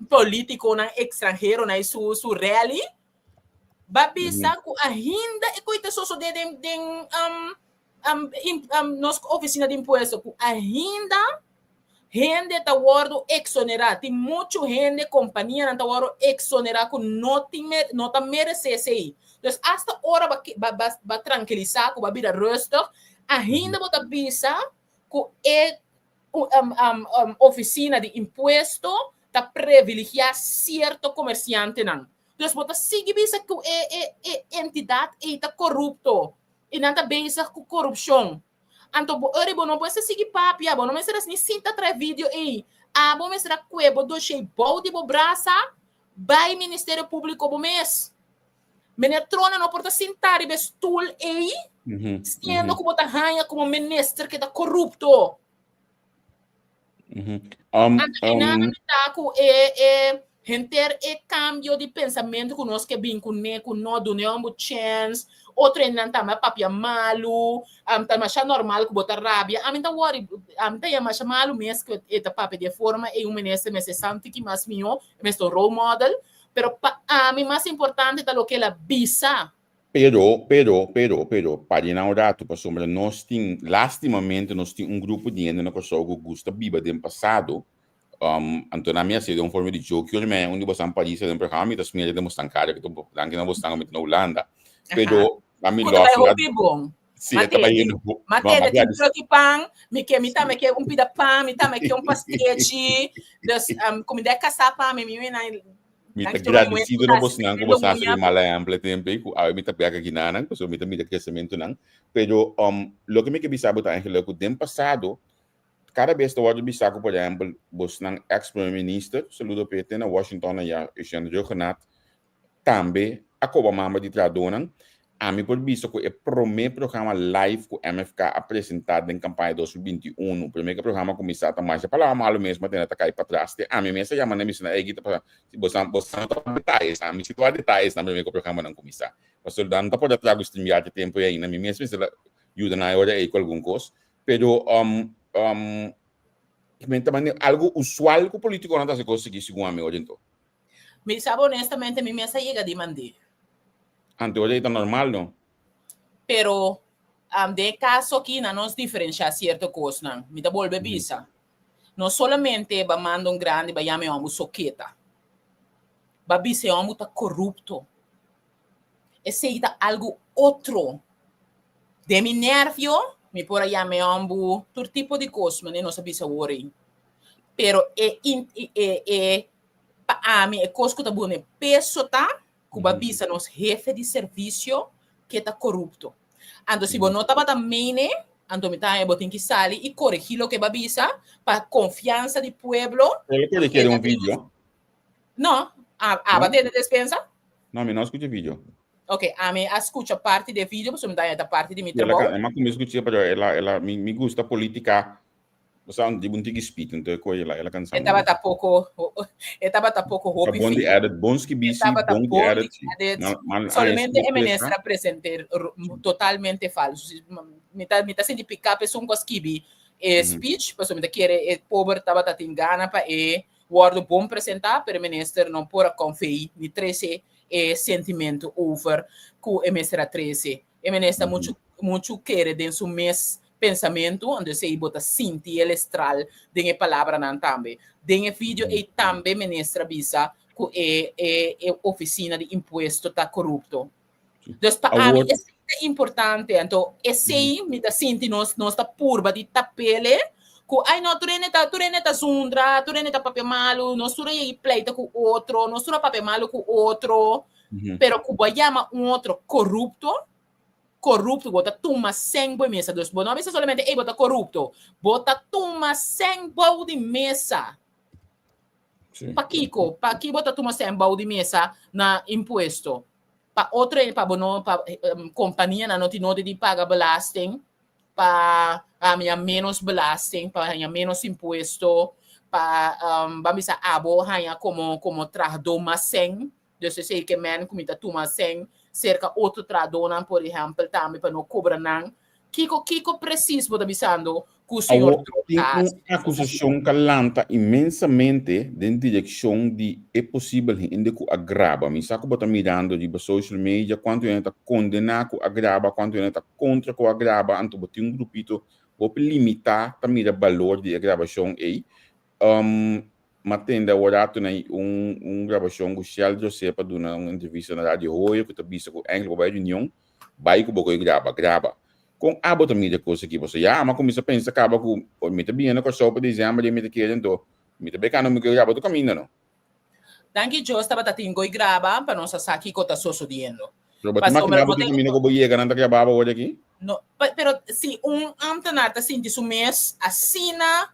politikonan ekstranheronan i su su rally ba bisa ku ainda e koi ta sosode den den nos ofisina di impuesto ku ainda hende ta wòrdu eksonerá. Tin muchu hende, kompanianan ta wòrdu eksonerá ku no tin no ta meresé esei. Dus asta ora bo ba ba trankilisá ku bo a bira rustig, ainda bo ta bisa ku e ofisina di impuesto ta privilegiá sierto komersiantenan. Dus bo ta sigui bisa ku e e e entidat ei ta korupto i nan ta bezig ku korupshon. Anto bo ora bo no por mester sigui papia, bo no mester ni sinta trae video ei. Abo mester a kue bo doshé bou di bo brasa bai Ministerio Públiko bo mes. Meneer Trona no por ta sintá riba e stul ei siendo ku bo ta haña komo minister ke ta korupto. Anto e nan a mita ku e e henter e kambio di pensamentu ku nos ke bin kuné ku no duna e homber chèns, otro hendenan tambe a papia malu, ta masha normal ku bo ta rabia. Ami ta wòri, ami ta yama masha malu mes ku e ta papia di e forma ei, un minister mester sa un tiki mas mihó, e mester un role model, pero pa ami mas importante ta loke el a bisa. Pero, pero, pero, pero, pa di nan un ratu, pasobra nos tin, lastimamente nos tin un grupo di hende na Kòrsou ku gusta biba den pasado, anto nan mi a hasi den un forma di joke, yo mei un di bosan Paris den programa mi ta smeria den bosan kara, ku danki na bosnan mi ta na Hulanda, pero ami lòs. Ku ta bai hopi bon. Sí, e ta bai yendo. Ma tende tin truck pan, mi ke mi tambe ke un pida pan, mi tambe ke un pastechi. Dus kuminda e kasá pa mi, mi nan Mi ta gradisido na bosnan ku bosan hasi mala ehèmpel e tempu ei ku awe mi ta bèk aki nanan pasobra mi ta mira kresementunan. Pero loke mi ke bisa bo ta Angela ku den pasado kada bes ta wòrdu bisa ku por ehèmpel bosnan eks prome minister, saludo p'e te na Washington ayá, Eugène Rhuggenaath, Tambe a koba mamba di trahadónan. Ami por bisa ku e promé programa live ku MFK a presentá den kampaña 2021, promé ku e programa kuminsá ta masha palabra malu mes ma tene ta kai patras. Te ami mes a yama nan i bisa nan, Ey, kita pasa? Si boso boso no ta wak detayes, ami si ta wak detayes nan promé ku e programanan kuminsá. Pasobra nan ta por a tragu streamyard e tempu ei ainda. Mi mes mester a yuda nan e ora ei ku algun kos. Pero algu usual ku polítikonan ta hasi kos sigui segun ami ora enton. Mi sabi honestamente mi mes a yega di mand'é. Anto ora ei ta normal no? Pero um, den e kaso aki nan nos diferenshá sierto kosnan. Mi ta bolbe bisa. No solamente ba manda un grandi ba yama e hòmber soketa. Ba bisa e hòmber ta korupto. Esei ta algu otro. Den mi nervio mi por a yama e hòmber tur tipo di kos, manera nos a bisa awor ei. Pero e e e Pa ami e kos ku ta bune peso ta ku bo a bisa nos hefe di servisio ke ta korupto. Anto si bo no tabata mene, anto mi ta haña bo tin ki sali i koregí loke bo a bisa pa konfiansa di pueblo. El a koregí den un video? No, aba tende despensa? No, mi no a skucha video. Ok, ami a skucha parti di e video pasobra mi ta haña ta parti di mi trabou. Mi a kuminsá skucha pero el a, mi gusta politika. Bo sa di un tiki speed entonces koe el a cansa. E tabata poco, e tabata poco hopi. Bon di edit, bon skibi si, bon di edit. Solamente e minister a presenter totalmente falso. Mi ta mi ta sinti pica pa esun cu a skibi e speech, pasobra mi ta kere e pober tabata tin gana pa e wordo bon presenta, pero e minister no por a convey ni trece e sentimento over cu e mester a trece. E minister mucho mucho kere den su mes pensamentu, anto esei bo ta sinti el estral den e palabranan tambe. Den e video ei tambe minister a bisa ku e e e ofisina di impuesto ta korupto. Dus pa ami esei ta importante, anto esei mi ta sinti nos nos ta purba di tapele ku ai no tur hende ta tur hende ta zundra, tur hende ta papia malu, nos tur a yegi pleita ku otro, nos tur a papia malu ku otro, pero ku bo a yama un otro korupto. Korupto, bo ta tuma sèn bou di mesa. Dus bo no a bisa solamente, ey, bo ta korupto. Bo ta tuma sèn bou di mesa. Sí. Pakiko? Paki bo ta tuma sèn bou di mesa na impuesto? Pa otro, pa bo no, pa um, kompanianan no tin nodi di paga belasting, pa haña menos belasting, pa haña menos impuesto, pa um, ban bisa abo haña komo komo trahadó mas sèn. Dus esei ke men ku mi ta tuma sèn serka otro trahadónan, por ehèmpel, tambe pa no kobra nan. Kiko kiko presis bo ta bisando ku señor Awor, Trump tin ta un hasi? akusashon ku a lanta inmensamente den direkshon di e posibel hende ku a graba. Mi sa ku bo ta mirando riba social media kuantu hende ta kondená ku a graba, kuantu hende ta kontra ku a graba, anto bo tin un grupito hopi limitá ta mira balor di e grabashon ei. M'a tende awor rato na un un grabashon ku Shell José pa duna un entrevista na Radio Hoyo ku ta bisa ku enkele bo bai reunion, bai ku bo koe graba, graba. Kon abo ta mira e kos aki? Pasobra ya ami a kuminsá pensa kaba ku mi ta bini na Kòrsou pa desèmber i mi ta kere anto mi ta bai kanda mi koe graba tur kaminda no. Danki Dios tabata tin koe graba pa nos a sa kiko ta sosodiendo. Pero bo ta Pasobra imaginá bo no tur te kaminda ku bo yega nan ta grabá bo awor aki? No, pero si un ambtenaar ta sinti su mes asina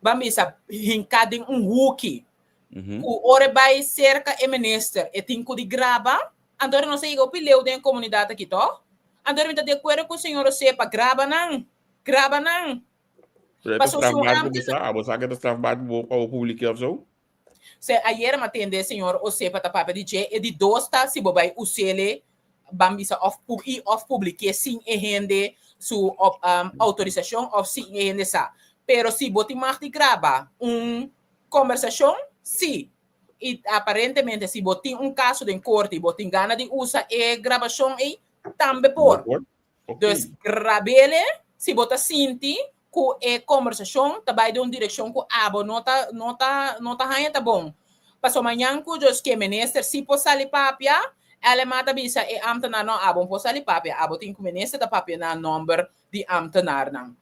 Ban bisa hinká den un huki ku ora e bai serka e minister e tin ku di graba, anto ora nos a yega hopi leu den e komunidat aki tòg? Anto ora mi ta di akuerdo ku señor José pa graba nan, graba nan. Pero e ta Pasobra si un strafbaar ku bo ambtenaar sa? Abo sa ku e ta strafbaar ku bo pa bo publiké òf so? Se ayer mi a tende señor Osepa ta papia di dje, e di dos ta si bo bai usele ban bisa of i of publike sin e hende su outorisashon of sin e hende sa. Pero si bo tin mag di graba un kombersashon, si. I aparentemente si bo tin un kaso den korte i bo tin gana di usa e grabashon ei, tambe por. Dus grabele si bo ta sinti ku e kombersashon ta bai den un direkshon ku abo no ta no ta no ta haña ta bon. Pasobra mañan ku Jos ke minister si por sali papia, LMA ta bisa e ambtenaar no abo no por sali papia, abo tin ku minister ta papia na nòmber di ambtenaarnan.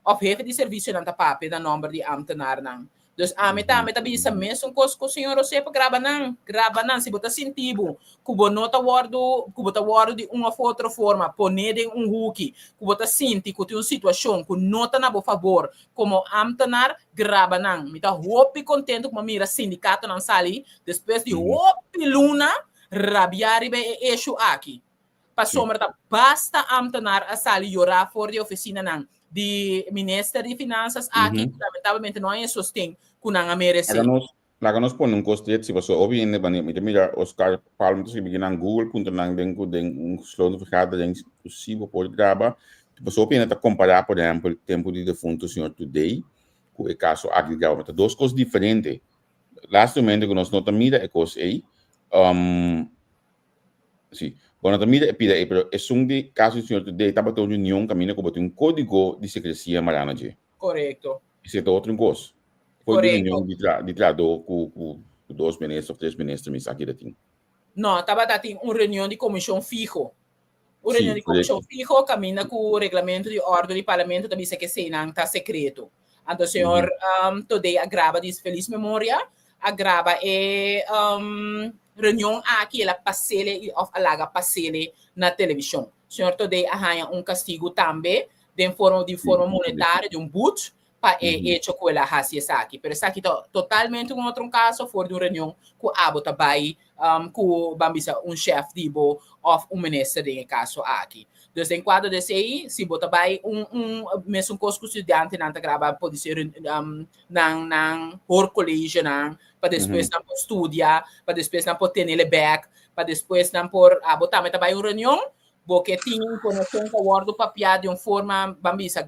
Òf hefe di servisionan ta papia na nòmber di ambtenaarnan. Dus ami tambe ta bisa mesun kos ku señor Osepa, graba nan, graba nan. Si bo ta sinti bo ku bo no ta wòrdu, ku bo ta wòrdu di un òf otro forma poné den un huki, ku bo ta sinti ku tin un situashon ku no ta na bo fabor komo ámtenar, graba nan. Mi ta hopi kontentu ku mi a mira sindikatonan sali despues di hopi luna rabiá riba e eshu aki. Pasobra ta basta ámtenar a sali yorá for di ofisinanan di minister di Finansas aki ku lamentablemente no haña e sosten ku nan a meresé. Laga nos, laga nos pone un kos stret si, pasobra hopi hende bani, mi ta mira Oscar Palm ta skibi nan Google puntra nan den ku den un gesloten vergadering ku si bo por graba, pasobra hopi hende ta kompará por ehèmpel tempu di defuntu señor Today ku e kaso aki di graba, ta dos kos diferente. Lastimamente ku nos no ta mira e kos ei. Sí. Bo no ta mira e pida ei, pero esun di kaso di señor Today tabata un reunion kaminda ku bo tin un kódigo di sekresia mará na dje. Korekto. Esei ta otro kos. Foi di Korekto. reunion di tra di trahadó ku ku dos minister òf tres minister mi sa ki ta tin. No, tabata tin un reunion di komishon fiho. Un reunion Sí, di komishon korekto. fiho kaminda ku reglamento di òrdu di parlamento ta bisa ku eseinan ta sekreto. Anto señor Todey a graba di feliz memoria, a graba e reunion aki, el a pasele i òf a laga pasele na televishon. Señor Todey a haña un kastigu tambe den forma di forma monetario, di un boet, pa e hecho ku el a hasi esaki. Pero esaki ta totalmente un otro kaso for di un reunion ku abo ta bai ku ban bisa un shef di bo òf un minister den e kaso aki. Dus den kuadro di esei, si bo ta bai un un mesun kos ku studiantenan ta graba podisé nan nan hoorcollegenan pa despues nan por studia, pa despues nan por tenele bèk, pa despues nan por abo tambe ta bai un reunion Bo ke tin informashon ku a wòrdu papiá di un forma, ban bisa,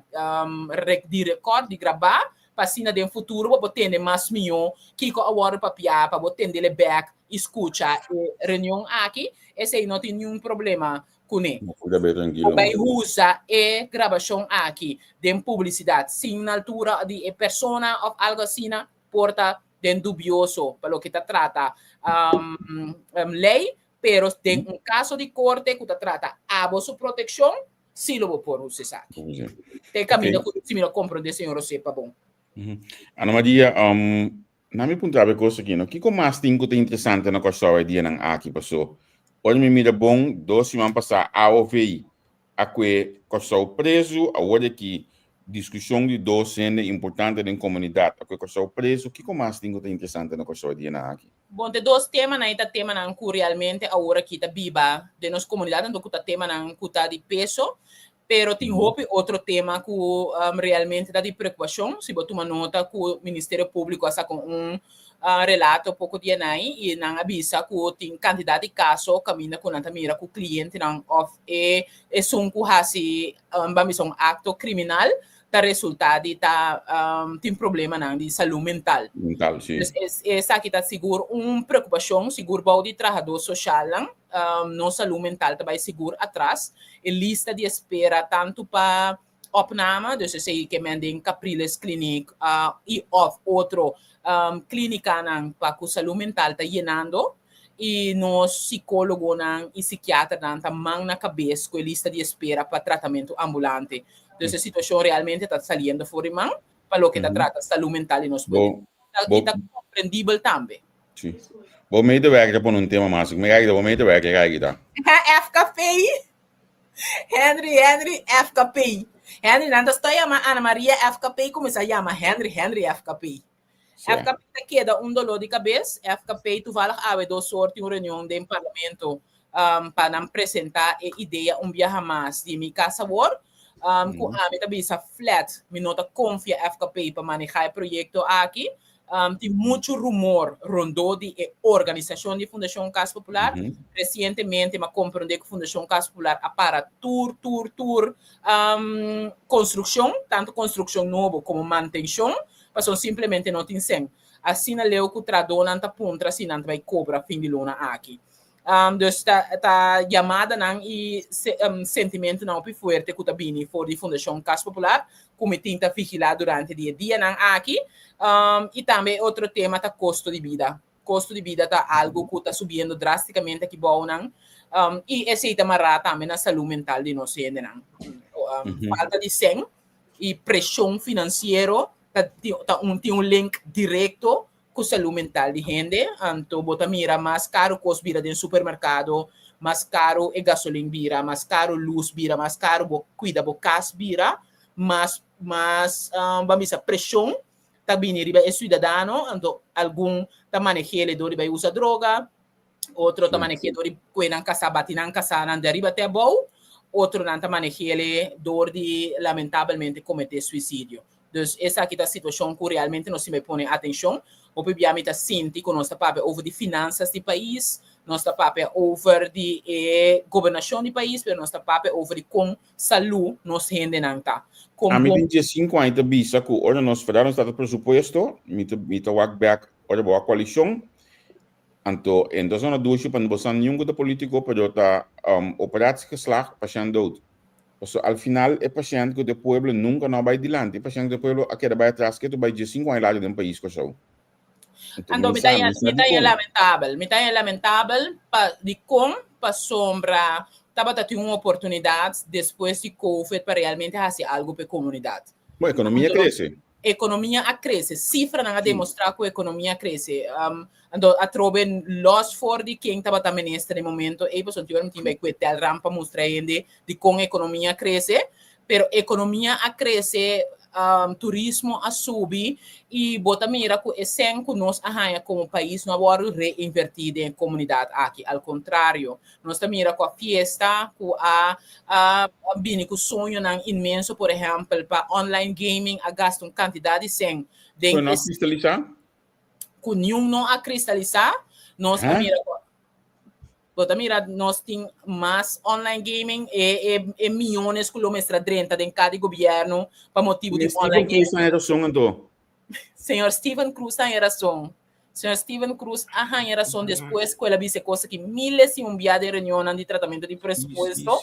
di rekòrd, di grabá, pa asina den futuro bo por tende mas mihó kiko a wòrdu papiá, pa bo tendele bèk i skucha e reunion aki. Esei no tin niun problema kuné. Bo bai usa e grabashon aki den publisidat sin na altura di e persona òf algu asina por ta den dubioso pa loke ta trata lei, Pero den un caso di corte cu ta trata abo su proteccion, si lo bo por usa esaki. Te caminda cu si mi lo comprende señor José pa bon. Ana Maria, um, na mi puntra bo e cos aki, no? Kiko mas tin cu ta interesante na Curaçao e dianan aki? Paso, ora mi mira bon, dos siman pasa AOV A kue Kòrsou prezu, awor aki diskushon di dos hende importante den komunidat a kue Kòrsou prezu. Kiko mas tin ku ta interesante na Kòrsou e dianan aki? Bon, te dos temanan ei ta temanan ku realmente awor aki ta biba den nos komunidat, anto ku ta temanan ku ta di peso, pero tin hopi otro tema ku realmente ta di preokupashon. Si bo tuma nota ku Ministerio Públiko a saka un relato poko dianan ei i nan a bisa ku tin kantidat di kaso kaminda ku nan ta mira ku klientenan òf e esun ku hasi ban bisa un akto kriminal ta resulta di ta tin problemanan di salú mental. Mental, sí. Dus es, esaki ta sigur un preokupashon, sigur bou di trahadó soshalnan, nos salú mental ta bai sigur atras. E lista di espera tantu pa opname, dus esei ke men den Capriles Kliniek i òf otro klínikanan pa ku salú mental ta yenando i nos sikólogonan i sikiaternan ta man na kabes ku e lista di espera pa tratamentu ambulante. Dus e situashon realmente ta saliendo for di man pa loke ta trata salú mental di nos pueblo. I ta komprendibel tambe. Sí. Bo medewerker ta pone un tema mas. Mi kijk, bo medewerker kijk ta. FKP. Henry, Henry, FKP. Henry, nan ta sto yama Ana Maria FKP, kuminsá yama Henry, Henry FKP. FKP ta keda un doló di kabes. FKP toevallig awe dos or tin un reunion den parlamento um, pa nan presentá e idea un biaha mas di Mi Kas Awor. Um, ku ami ta bisa flat, mi no ta konfia FKP pa manehá e proyekto aki. Um, tin muchu rumor rondó di e organisashon di Fundashon Kas Popular. Resientemente m'a komprondé ku Fundashon Kas Popular a para tur, tur, tur um, konstrukshon, tantu konstrukshon nobo komo mantenshon. Pasobra simplemente no tin sèn. Asina leu ku tradónan ta puntra si nan ta bai kobra fin di luna aki. Dus ta ta yamadanan i sentimentunan hopi fuerte ku ta bini for di Fundashon Kas Popular ku mi tin ta vigilá durante di e dianan aki. I tambe e otro tema ta kosto di bida. Kosto di bida ta algu ku ta subiendo drástikamente aki bounan i esei ta mará tambe na salú mental di nos hendenan. Falta di sèn i preshon finansiero ta ta un tin un link direkto ku salú mental di hende. Anto bo ta mira mas karu kos bira den supermerkado, mas karu e gasolin bira, mas karu lus bira, mas karu bo kuida bo kas bira, mas mas ban bisa preshon ta bini riba e siudadano. Anto algun ta maneh'é dor di bai usa droga, Otro ta maneh'é dor di kue nan kasá, bati nan kasánan di ariba te abou. Otronan ta maneh'é dor di lamentabelmente kometé suisidio. Dus esaki ta situashon ku realmente nos tin bai pone atenshon. Hopi bia mi ta sinti ku nos ta papia over di finansas di pais, nos ta papia over di e gobernashon di pais, pero nos ta papia over di kon salú nos hendenan ta. Kon Ami bon. tin diesinku aña ta bisa ku ora nos federal nos trata presupuesto, mi ta mi ta wak bèk ora bo wak koalishon, Anto e no ta zona dushi pa bo sa niun ku ta politiko pero ta operatie geslaagd, pashènt dood. Pasobra al final e pashènt ku ta e pueblo nunka no a bai dilanti, e pashènt ku ta e pueblo a keda bai atras ketu bai diesinku aña largu den pais Kòrsou. Anto mi ta mi ta mi ta lamentabel, mi ta lamentabel pa dikon pasobra tabata tin un oportunidat despues di covid pa realmente hasi algu pa e komunidat. Bo ekonomia krese. Ekonomia a krese, sifranan a demostrá ku ekonomia a krese. Anto atrobe lòs for di ken tabata minister den momento ei, pasobra tin ora mi tin bai ku e telram pa mustra hende dikon ekonomia a krese. Pero ekonomia a krese, turismo a subi i bo ta mira ku e sèn ku nos a haña komo pais no a wòrdu reinvertí den e komunidat aki. Al kontrario, Nos ta mira ku a fiesta ku a a bini ku soñonan inmenso, por ehèmpel pa online gaming a gasta un kantidat di sèn den Ku no a kristalisá? Ku niun no a kristalisá. Nos a mira ku bo ta mira nos tin mas online gaming e e e miyones ku lo mester a drenta den kada di gobièrnu pa motibu di online gaming. Steven Cruz haña rason anto. Señor Steven Cruz haña rason. Señor Steven Cruz a haña rason despues ku el a bisa e kos aki miles i un bia den reunionnan di tratamentu di presupuesto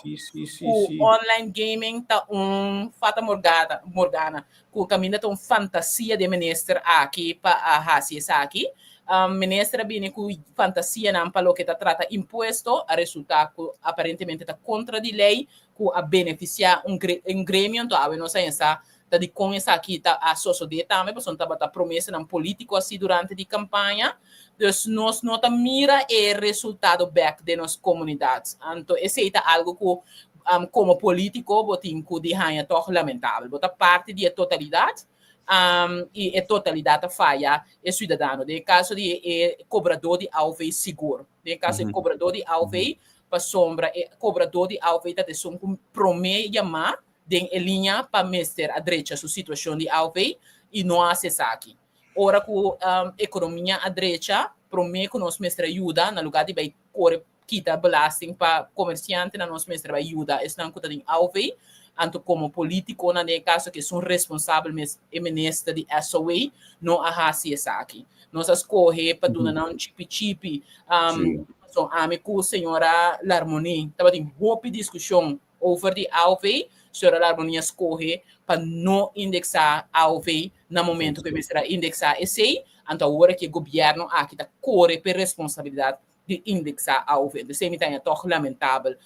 ku online gaming ta un fata morgana, morgana, ku kaminda ta un fantasia di e minister aki pa a hasi esaki. Minister a bini ku fantasianan pa loke ta trata impuesto, a resulta ku aparentemente ta kontra di lei ku a benefisiá un gremio, anto awe nos a haña sa Ta dikon esaki ta a sosodé tambe? Pasobra tabata promesanan polítiko así durante di kampaña. Dus nos no ta mira e resultado bèk den nos komunidat. Anto esei ta algu ku Komo polítiko bo tin ku di haña tòg lamentabel. Bo ta parti di e totalidat i e totalidat ta faya e siudadano. Den e kaso di e kobradó di AOV sigur. Den e kaso di e kobradó di AOV, pasobra e kobradó di AOV ta esun ku promé yamá den e liña pa mester a drecha su situashon di AOV i no a hasi esaki. Ora ku ekonomia a drecha, promé ku nos mester a yuda na lugá di bai kore kita belasting pa komersiantenan nos mester bai yuda esnan ku ta den AOV. Anto komo politikonan den e kaso ku esun responsabel mes e minister di SOA no a hasi esaki. Nos a skohe pa duna nan un chipi chipi. So ami ku señora Larmonie tabatin hopi diskushon over di AOV. Señora Larmonie a skohe pa no indeksá AOV na momento ku e mester a indeksá esei. Anto awor aki e gobièrnu aki ta kore pa e responsabilidat di indeksá AOV. Entonces mi ta haña tòg lamentabel.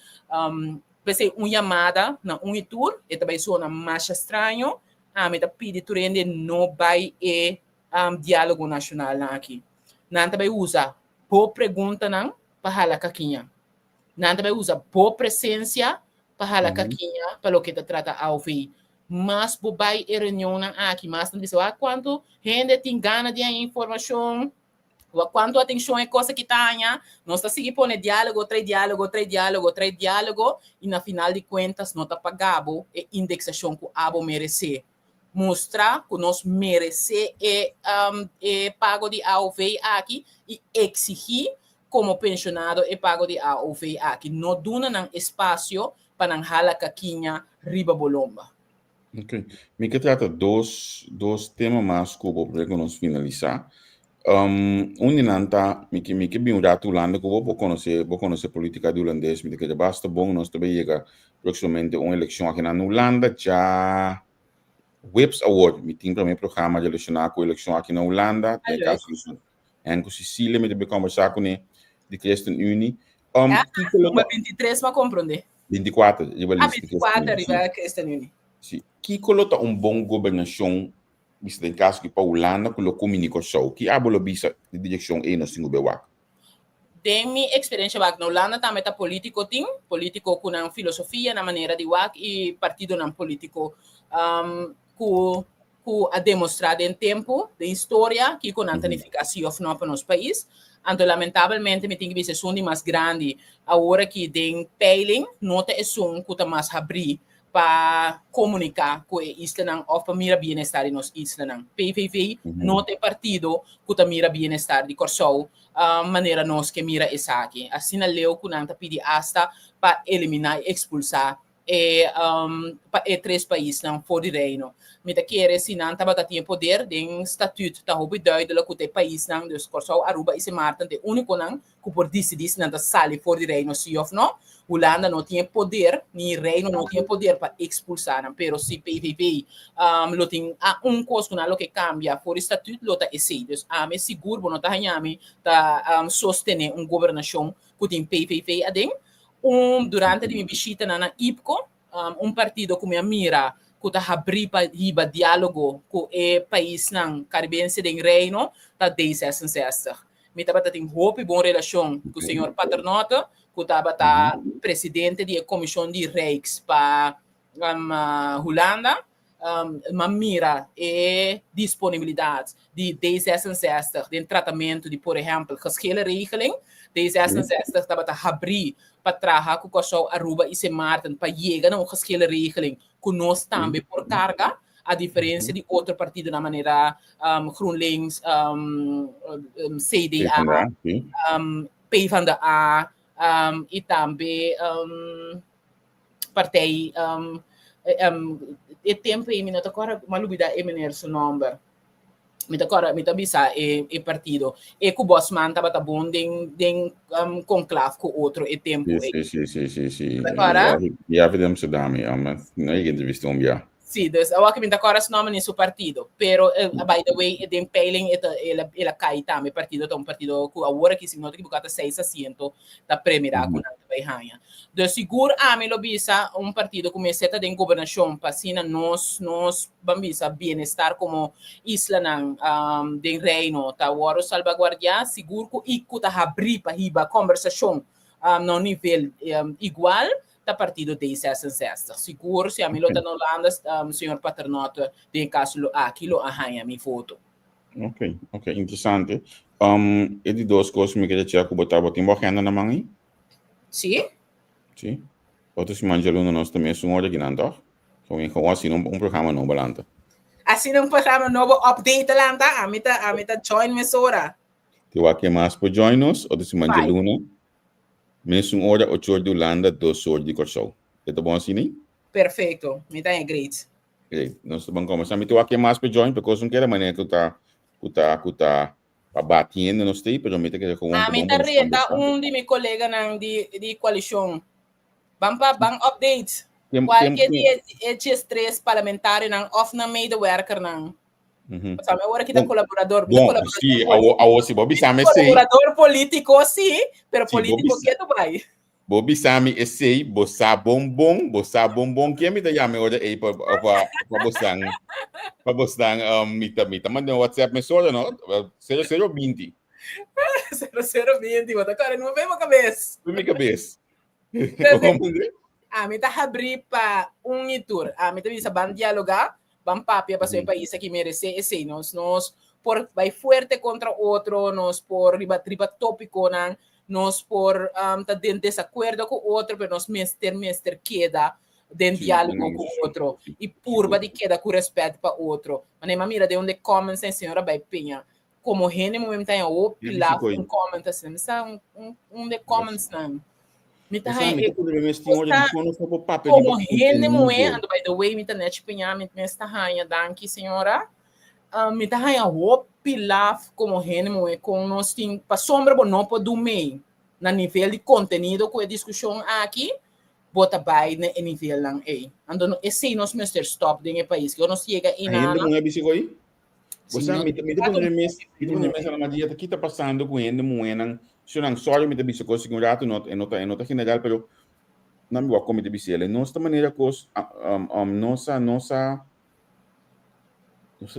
P'esei un yamada na un i tur, e ta bai sona masha straño. Ami ta pidi tur hende no bai e diálogo nashonalnan aki. Nan ta bai usa bo preguntanan pa hala kakiña. Nan ta bai usa bo presensia pa hala kakiña pa loke ta trata AOV. Mas bo bai e reunionnan aki, mas nan ta bisa, wak kuantu hende tin gana di haña informashon. Wak kuantu atenshon e kos aki ta haña. Nos ta sigui pone diálogo, trae diálogo, trae diálogo, trae diálogo i na final di kuentas no ta paga bo e indeksashon ku abo meresé. Mustra ku nos meresé e e pago di AOV aki i eksigí komo penshonado e pago di AOV aki. No duna nan espasio pa nan hala kakiña riba bo lomba. Ok. Mi ke trata dos, dos tema mas ku bo promé ku nos finalisá. Um, un di nan ta, mi ke, mi ke bin un ratu Hulanda ku bo, bo konosé, bo konosé polítika di hulandes, mi ta kere basta bon, nos ta bay yega próksimamente un elekshon aki na Hulanda, dja weps awor mi tin promé programa relashoná ku elekshon aki na Hulanda, den kaso di Henk Cecilia, mi ta bay kombersá kuné di ChristenUnie. Um, Ah, kiko lo number ta 23 m'a komprondé. 24 riba Ah, lista di 24 ChristenUnie, riba sí. ChristenUnie. Sí. Kiko lo ta un bon gobernashon bisa den kaso ki pa Hulanda ku lo kumini Kòrsou? Ki abo lo bisa di direkshon ei nos tin ku bai wak? Den mi eksperensia wak na Hulanda tambe ta polítiko tin, polítiko ku nan filosofia, nan manera di wak i partidonan polítiko ku ku a demostrá den tempu, den historia, kiko nan ta nifiká sí òf nò pa nos pais. Anto lamentabelmente mi tin ki bisa esun di mas grandi awor aki den peiling no ta esun ku ta mas habrí pa komuniká ku e islanan òf pa mira bienestar di nos islanan. PVV no ta e partido ku ta mira bienestar di Kòrsou manera nos ke mira esaki. Asina leu ku nan ta pidi asta pa eliminá i ekspulsá e pa e tres paisnan for di Reino. Mi ta kere si nan tabata tin e poder den statuut ta hopi duidelijk ku ta e paisnan, dus Kòrsou, Aruba i Sint Maarten ta e únikonan ku por disidí si nan ta sali for di Reino sí òf no. Hulanda no tin e poder, ni Reino no tin e poder pa ekspulsá nan, pero si PVV lo tin a un kos ku nan lo ke kambia for di statuut lo ta esei. Dus ami sigur bo no ta haña mi ta sostené un gobernashon ku tin PVV aden. Un durante di mi bishitanan na IPCO, un partido ku mi a mira ku ta habrí pa hiba diálogo ku e paisnan karibense den Reino ta D66. Mi tabata tin hopi bon relashon ku señor Paternotte, ku tabata presidente di e komishon di Rijks pa Hulanda. M'a mira e disponibilidat di D66 den tratamentu di por ehèmpel geschillenregeling. D66 tabata habrí pa traha ku Kòrsou, Aruba i Sint Maarten pa yega na un geschillenregeling ku nos tambe por karga, a diferensia di otro partidonan manera GroenLinks, CDA, PvdA i tambe partij e tempo ei mi no ta kòrda mi a lubida e meneer su nòmber mi ta kòrda mi ta bisa e e partido e ku Bosman tabata bon den den konklaf ku otro e tempo ei Sí, sí, sí, sí, sí. Ta kòrda? Ja, vi de Amsterdam, ja, maar no ik entrevista un bia. Sí, dus awor ku mi ta kòrda su nòmber ni su partido. Pero by the way, den peiling e ta el a el a kai tambe. E partido ta un partido ku awor aki si mi no ta ekiboká ta seis asiento ta premirá ku nan ta bai haña. Dus sigur ami lo bisa un partido ku mester ta den gobernashon pa asina nos nos ban bisa bienestar komo islanan den Reino ta wòrdu salbaguardiá. Sigur ku i ku ta habrí pa hiba kòmbersashon na un nivel igual. ta partido D66. Sigur si ami lo ta na Hulanda, señor Paternotte den e kaso lo aki lo a haña mi voto. Ok, ok, interesante. E di dos kos mi kere chek ku bo ta, bo tin bo agenda na man ei? Sí. Sí. Otro siman djaluna nos ta mesun ora kinan tòg? Gewoon gewoon asina un programa nobo lanta. Asina un programa nobo update lanta, ami ta ami ta join mesora. Te wak ken mas por join nos otro siman djaluna mesun ora ocho or di Hulanda dos or di Kòrsou. E ta bon asina? Perfecto, mi ta great. Great, nos ta ban komensá. Mi te wak ken mas por join porque un kere manera ku ta ku ta ku ta pa bati hende nos tei, pero mi ta kere gewoon Ami ta reta un di mi koleganan di di koalishon. Ban pa ban update. Kualke di e 13 parlamentarionan òf nan medewerkernan. Pasobra mi awor aki ta kolaborador. Bon, si, awo, awo si bo bisa mi esei. Kolaborador polítiko si, pero polítiko ke tu bai. Bo bisa mi esei, bo sa bon bon, bo sa bon bon ken mi ta yama e ora ei pa pa pa bosnan pa bosnan mi ta mi ta manda un WhatsApp mesora no, sero sero binti. Sero sero binti, bo ta kore no bo kabes. Mi kabes. Ami ta habrí pa un i tur. Ami ta bisa ban dialogá, ban papia pasobra e pais aki meresé esei. Nos nos por bai fuerte kontra otro, nos por riba riba tópikonan, nos por ta den desakuerdo ku otro, pero nos mester mester keda den diálogo ku otro i purba di keda ku rèspèt pa otro. Manera mi a mira den un di e comments nan e señora bai peña Como hende muhé mi ta haña hopi laf un comment asina. Mi sa un un de comments nan. Mi ta haña e como hende muhé, anto by the way mi ta nèchi piña mi mes ta haña danki señora. Mi ta haña hopi laf como hende muhé kon nos tin pasobra bo no por dun mei na nivel di kontenido ku e diskushon aki bo ta bai na e nivelnan ei. Anto esei nos mester stòp den e pais. Ke ora nos yega einan. Hende muhé bisa ku Bo sa, mi ta, mi ta pone mi mes, mi ta pone mi mes a la Maria, ta kita pasando ku hende muhénan, shonnan, sorry mi ta bisa kos un ratu, no, e no ta, e no ta general, pero nan mi wak kon mi ta bisa el, nos ta manera kos, nos a, nos a,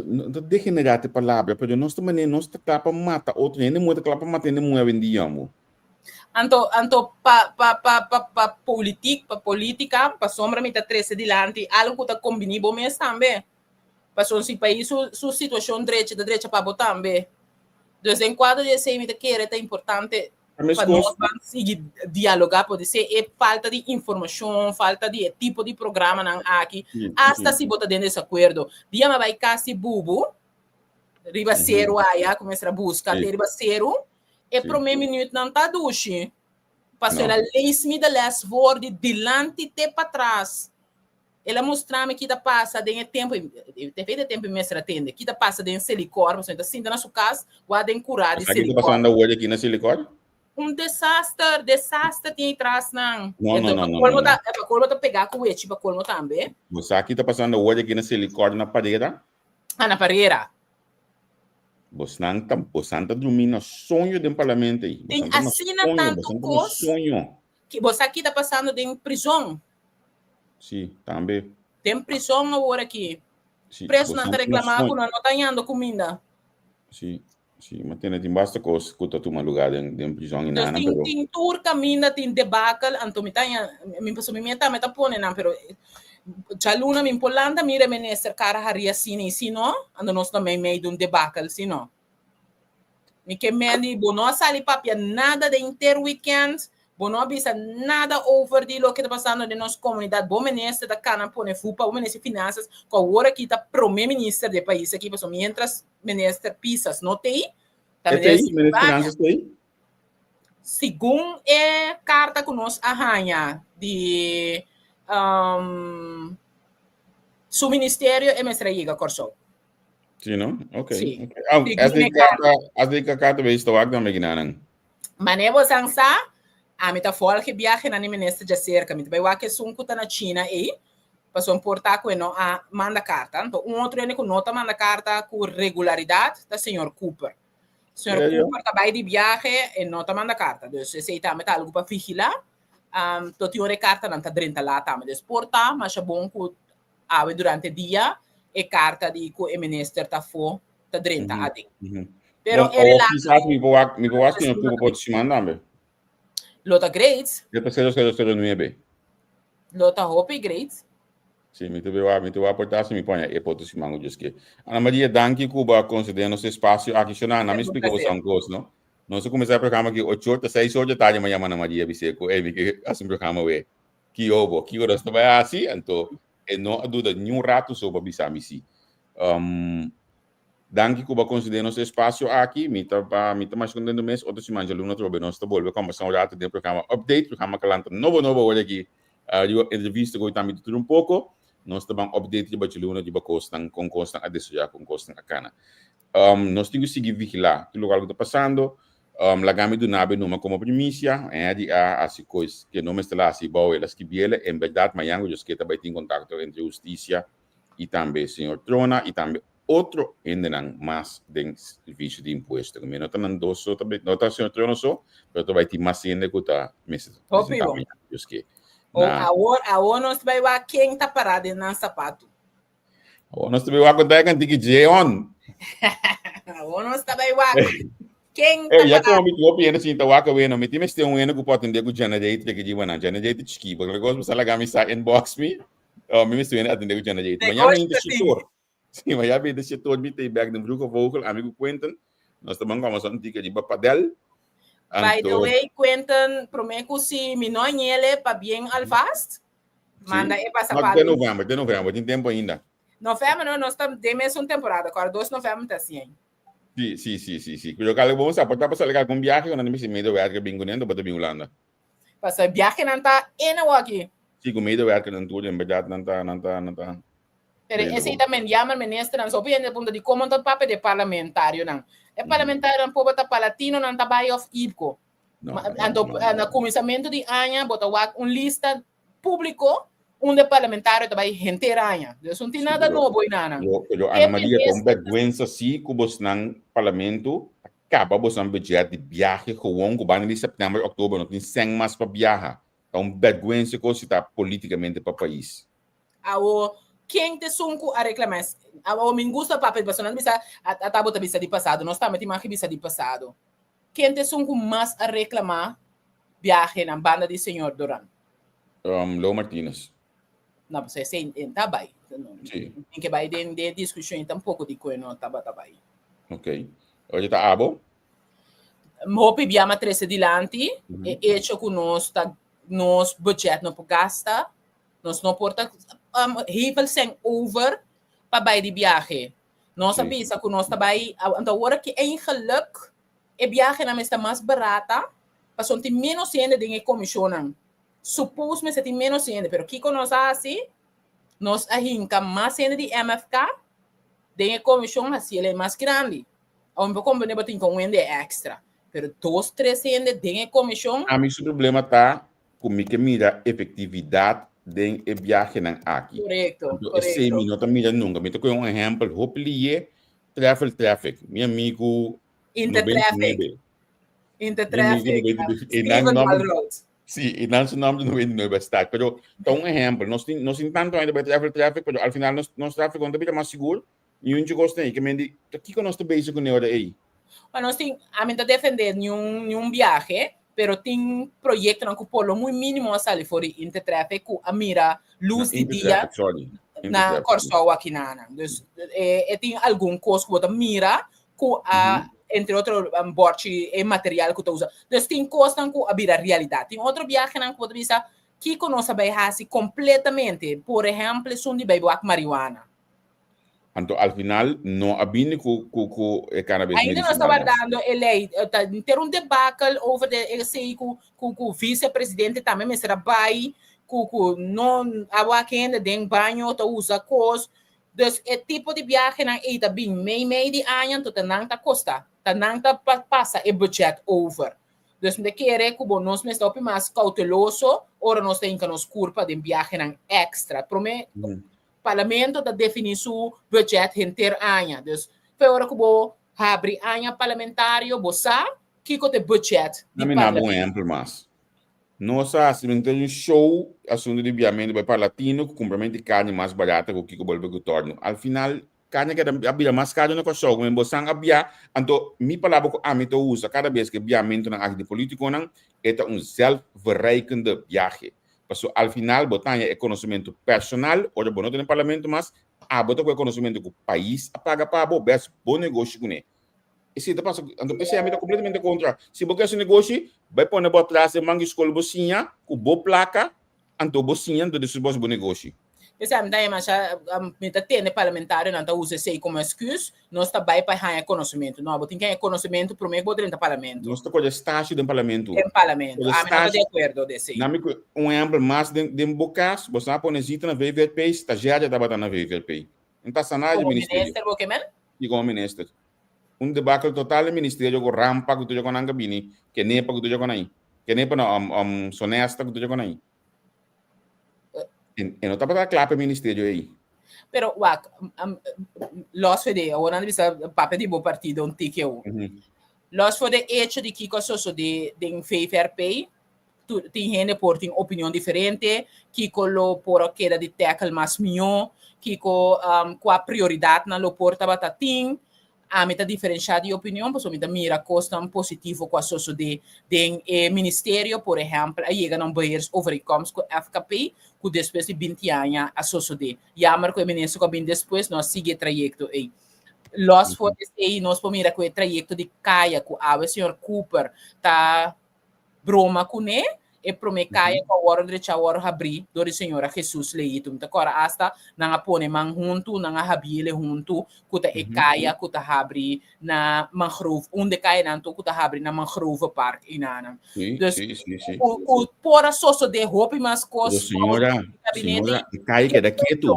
no ta degenerá te palabra, pero nos ta manera, nos ta kla pa mata otro, hende muhé ta kla pa mata hende muhé awendia, amo. Anto, anto pa, pa, pa, pa, pa politik, pa politika, pasobra mi ta trese dilanti algu ku ta kombiní bo mes tambe. Pasobra si pais su su situacion drecha ta drecha pa bo tambe. Dus den cuadro di esey mi ta kere ta importante pa nos ban sigui dialoga por dise e falta di informacion, falta di e tipo di programanan aki, hasta si bo ta den desacuerdo. Dia mi a bay cas di Bubu riba seru aya cu mester a busca te riba seru, e prome minuutnan ta dushi. Pasobra el a lees mi de les voor di dilanti te patras. El a mustra mi ki ta pasa den e tempu, te fe de tempu mi mester a tende, ki ta pasa den Selikor, pasobra mi ta sinta na su kas, wak den kurá di Sa ki ta Selikor. pasando awor aki na Selikor? Un desaster, desaster tin atras nan. No, no, Enton, no, pa no, kolmo no, ta, no. pa kolmo ta pegá ku wechi pa kolmo tambe. Bo sa ki ta pasando awor aki na Selikor na Parera? Ah, na Parera. Bosnan ta, bosnan ta drumí na soño den parlamento ei. Tin Bosnan ta na asina soño, tantu bosnan ta na kos soño. ki bo sa ki ta pasando den prizon. Sí, tambe. Den prizon awor aki. Sí, Presonan ta bosnan reclama soño. cu nan no ta hañando cuminda. Sí, sí, ma tene tin basta cos cu ta tuma lugar den den prizon y Dus nana, tin pero tin tur caminda tin debakel, anto mi ta haña, mi pasobra mi meta mi ta pone nan, pero djaluna mi por lanta mira e minister cara haria asina y si no, anto nos ta meimei di un debakel, si no. Mi ke mendi, bo no a sali papia nada den henter weekend, bo no a bisa nada over di loke ta pasando den nos komunidat. Bo minister ta kana pone fupa, bo minister di finansas, ku awor aki ta prome minister di e pais aki, pasobra mientras minister Pisas no t'ei, ta E t'ei? minister Minister Silvania. Finansas t'ei? Segun e karta ku nos a haña di su ministerio e mester a yega Kòrsou. Sí, no? Ok. Sí. Okay. Ah, Sí, as de dime carta, as de carta veis te wak dan beginanan. Mane bo san sa, a mi ta volge viaje na ni minister ja cerca. Mi ta bai wak esun ku ta na China ei, paso importa ku e no a manda carta. Anto un otro hende ku no ta manda carta ku regularidad ta señor Cooper. Señor Serio? Cooper ta bai di viaje e no ta manda carta. Dus esei tambe ta algu pa vigila. Um, tot tin ora e cartanan ta drenta laat tambe. Dus por ta masha bon ku Awe durante dia e karta di ku e minister ta afó ta drenta aden. Pero Bon, e awor relato kisas mi por wak, mi por wak señor Cuba por siman tambe. Lo ta great. E ta 0009. Lo ta hopi great. Si, mi ta bewa, mi ta wak por ta si mi poña e foto siman ku Dios ke. Ana Maria, danki ku bo a konsede nos espasio aki. Shona, na mi splika bo un kos, no? Nos a kuminsá e programa aki ocho or ta seis or di tardi mi a yama Ana Maria bis'é ku, ey, mi ke hasi un programa we. Ki obo, kiko nos ta bai hasi? Anto e no a duda niun ratu so pa bisa mi si. Um, Danki ku bo a konsidera nos espasio aki. Mi ta mi ta masha kontento mes. Otro siman djaluna atrobe nos ta bolbe kombersá un ratu den programa Update, programa kalanta nobo nobo awor aki. Riba entrevista ku tambe ta dura un poko. Nos ta ban update riba djaluna riba kosnan, kon kosnan a desaroyá, kon kosnan a kana. Nos tin ku sigui vigilá tur lokual ku ta pasando. Laga mi duna bo e numa komo primisia. Eddie a hasi kos ke no mester a hasi bou el a skibiel. En bèrdat mañan ku Dios ke ta bai tin kontakto entre hustisia i tambe señor Trona i tambe otro hendenan mas den servicio di impuesto. Mi no ta nan dos so, no ta señor Trona so, pero ta bai tin mas hende ku ta mester Hopi presentá bon. mañana, Dios ke. O Na awor, awor nos bai wak ken ta pará den nan sapatu. Awor nos ta bai wak kon ta e kantiki Jeon. Awor nos ta bai wak ken ta Ey, ya pará. como mi hopi hende sinta wak awe no, mi tin mester un hende ku por atendé ku generator ke di nan. Generator chikí, porque kos bo sa laga mi sa inbox mi. Oh, mi mester hende atendé ku generator. Mañana Negoshi mi ta ta tin. shitor. Sí, mañana mi ta shitor mi ta back den Vroege Vogel, amigo Quentin. Nos ta ban como son tika riba padel. By the Anto, way, Quentin, promé ku si mi no añele pa bien alvast, manda sí. e No, pasapalu. de november, de november, tin tempo ainda. November no, nos ta den mesun temporada, kòrda 2 november ta así. Sí, sí, sí, sí, sí. Pero kale bon sa, por ta pasar algún viaje, cuando mi medewerker bin kuné, bo ta bin Hulanda. Pasa viajenan ta ene aki. Sí, ku medewerker nan tur, en bèrdat nan ta, nan ta, nan ta. Pero Bem esse bom. tambe jammer minister nan so bien de punto di como tot papia de parlamentario nan. E parlamentario nan pobo ta palatino nan ta bai of IPCO. No, no, Anto no, na no. kuminsamentu di aña bo ta wak un lista públiko unda parlamentario ta bai henter aña. Dus no tin Sí, nada pero, nobo inana. pero E Ana Maria, ta un minister vergüenza sí ku bosnan parlamento kaba bosnan budget di viaje gewoon ku banda di september, oktober no tin sen mas pa viaja. Ta un vergüenza ko si ta políticamente pa pais. Awo ken te sun ku a reklamá? Awo mi gusta papia di pasado. Nan bisa ata bo ta bisa di pasado. Nos tambe tin mag bisa di pasado. Ken te sun ku mas a reklamá viaje na banda di señor Doran? Lo Martinez. No, pues ese en ta bai. Sí. Tin ke bai den den discusión tampoco di ku no tabata bai. Ok. Oye, ta abo? Hopi bia m'a trese dilanti e hecho ku nos ta nos budget no por gasta, nos no por ta hevel sen over pa bai di viaje. Nos a bisa ku nos ta bai, anto awor aki eigenlijk e viajenan mester mas barata, pasobra tin menos hende den e komishonnan. Suppose mester tin menos hende, pero kiko nos a hasi? Nos a hinka mas hende di MFK den e komishon, hasi el mas grandi. Awor mi por komprende bo tin ku un hende extra, pero dos, tres hende den e komishon. Ami su problema ta ku mi ke mira efektividat den e viajenan aki. Korekto, Anto esei mi korekto. no ta mira nunka. Mi ta kohe un ehèmpel hopi liye, travel traffic. Mi amigu Intertraffic. 99. Mi amigu Intertraffic. 99. E nan Steven nòmber Walrood. Sí, e nan su nòmber 99 staat. Pero ta un ehèmpel. Nos tin, nos tin tantu aña ta bai travel traffic, pero al final nos, nos tráfiko no ta bira mas sigur. Ni un kos nei. Ke men di, ta kiko nos ta bezig kuné ora ei? Ma nos tin, ami no ta defendé niun, niun viaje, pero tin proyektonan ku por lo muy mínimo a sali for di Intertraffic ku a mira Na luz di dia Intertraffic, sorry. na Intertraffic. Kòrsou aki nan. Dus e tin algun kos ku bo ta mira ku a, entre otro, bòrchi e material ku ta usa. Dus tin kosnan ku a bira realidat. Tin otro viajenan ku bo ta bisa kiko nos a bai hasi kompletamente. Por ehèmpel, esun di bai wak marihuana. Anto al final no a bini ku ku ku e cannabis Ainda nos ta medicinal. wardando e lei. Ta ter un debakel over de esei ku ku ku vicepresidente tambe mester a bai ku ku no a wak hende den baño ta usa kos. Dus e tipo di viajenan ei ta bin mei mei di aña, anto ta nan ta kosta. Ta nan ta pasa e budget over. Dus mi ta kere ku bo nos mester hopi mas kauteloso ora nos ta hinka nos kurpa den viajenan extra. Prome Parlamento ta defini su budget henter aña. Dus fe ora ku bo habri aña parlamentario, bo sa kiko ta e budget di Dame nabo un parlamento. ehempel mas. Nos a hasi un show asuntu di biamentu bai Parlatino ku kumpramentu di karni mas barata ku kiko bolbe ku torno. Al final karni a keda a bira mas karu na Kòrsou. Ku men bosan a bia, anto mi palabra ku ami ta usa kada bes ku e biamentunan aki di politikonan, e ta un zelfverrijkende biahe. Paso al final bo ta haña e konosementu personal, ora bo no ta den parlamento mas, abo ta ku e konosementu ku pais a paga pa bo, bes bo negoshi kuné. Esei ta pasa, anto p'esei ami ta kompletamente kontra. Si bo ke hasi negoshi, bai pone bo atras den banki skol bo siña ku bo plaka, anto bo siña, anto despues bo hasi bo negoshi. P'esei ami ta masha, mi ta tende parlamentarionan ta usa esei komo esküs, nos ta bai pa haña konosementu. No, bo tin ke haña konosementu promé ku bo drenta parlamento. Nos ta kore stasio den parlamento. Den parlamento. Ami no ta di akuerdo di esei. Na mi ku un ehèmpel mas den den bo kas, bo sa pone Zita na VVRP, stagiaria tabata na VVRP. N ta sana di Komo ministerio. minister bo ke men? I komo minister. Un debakel total den ministerio ku rampa ku tur dje konan ka bini, kenepa ku tur dje konan. Kenepa no, sonesta ku tur dje konan. E no tabata kla pa e ministerio ei. Pero wak, los for de, awor nan bisa papia di bo partido un tiki awo. Los for de hecho di kiko a sosode den VVRP, tin hende por tin opinion diferente, kiko lo por a keda di tackle mas mihó, kiko kua prioridadnan lo por tabata tin. Ami ta diferenshá di opinion pasobra mi ta mira kosnan positivo ku a sosodé den e ministerio. Por ehèmpel, a yega na un beheersovereenkomst ku FKP ku despues di binti aña a sosodé. Jammer ku e minister ku a bini despues no a sigui e trayekto ei. Lòs for esei nos por mira ku e trayekto di kaya ku awe señor Cooper ta broma kuné, e promé kaya ku a wòrdu drechá a wòrdu habrí dor di señora Jesus Leito. Mi ta kòrda asta nan a pone man huntu, nan a habiele huntu ku ta e kaya ku ta habri na Mangrove, un di e kayanan tur ku ta habri na Mangrovepark einanan. Dus ku por a sosodé hopi mas kos. Pero señora, señora, e kaya keda ketu.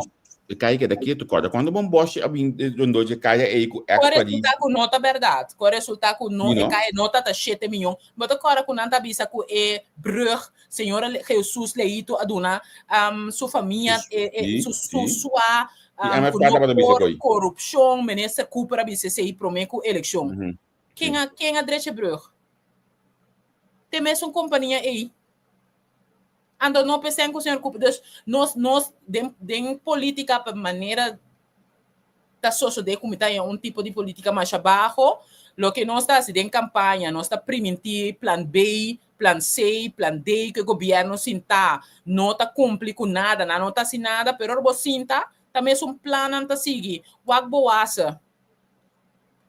E kaya keda ketu. Kòrda kuando Bon Bòshi a bin rondó dje kaya ei ku Ku a resultá ku no ta bèrdat. Ku a resultá ku no, e kaya no ta ta shete miyon. Bo ta kòrda ku nan ta bisa ku e brùg señora Jesus Leito a duna su famia, su su sua, ku no por korupshon. Minister Cooper a bisa esei promé ku elekshon. Ken a ken a drecha e brùg? Te mesun kompania ei. Anto no pesen ku señor Cooper. Dus nos nos den den polítika pa manera ta sosodé ku mi ta haña un tipo di polítika masha baho, loke nos ta hasi den kampaña, nos ta primintí plan B, plan C, plan D ku e gobièrnu sintá no ta kumpli ku nada, nan no ta hasi nada, pero ora bo sinta ta mesun plannan ta sigui. Wak bo wasa.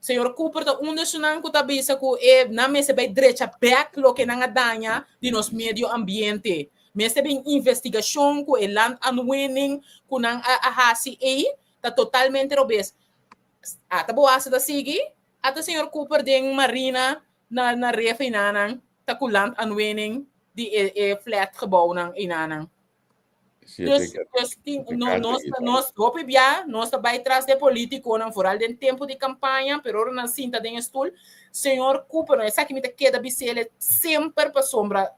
Señor Cooper ta un di esunnan ku ta bisa ku e nan mester bai drecha bèk loke nan a daña di nos medio ambiente. Mester bin investigashon ku e landaanwinning ku nan a hasi ei ta totalmente robes. Ata bo hasta ta sigui, ata señor Cooper den Marina na na ref einanan ta ku landaanwinning di e e flatgebouwnan einanan. Dus, dus tin, no, nos, nos, hopi bia, nos ta bai tras de politiconan, vooral den tempo di campaña, pero ora nan sinta den e stoel, señor Cooper, no, esaki mi ta keda bisele semper pasobra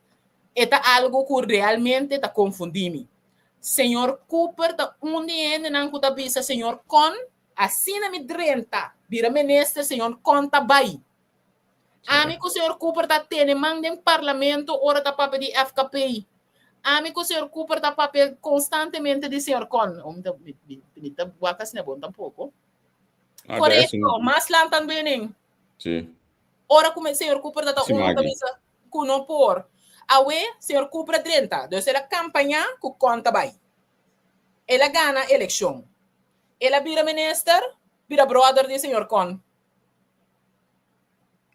e ta algo cu realmente ta confundí mi. Señor Cooper ta un di e hendenan cu ta bisa, señor Con, asina mi drenta, bira minister, señor Con ta bai. Ami ku señor Cooper ta tene man den parlamento ora ta papia di FKP. Ami ku señor Cooper ta papia konstantemente di señor Con. Oh, mi ta, mi, mi, mi ta wak asina bon tampoko. Ah, Korekto, mas lan tan benen. Sí. Ora ku señor Cooper ta ta Sí, un ta Maggie. bisa ku no por. Awe, señor Cooper a drenta. Dus el a kampañá ku Con ta bai. El a gana elekshon. El a bira minister, bira brother di señor Con.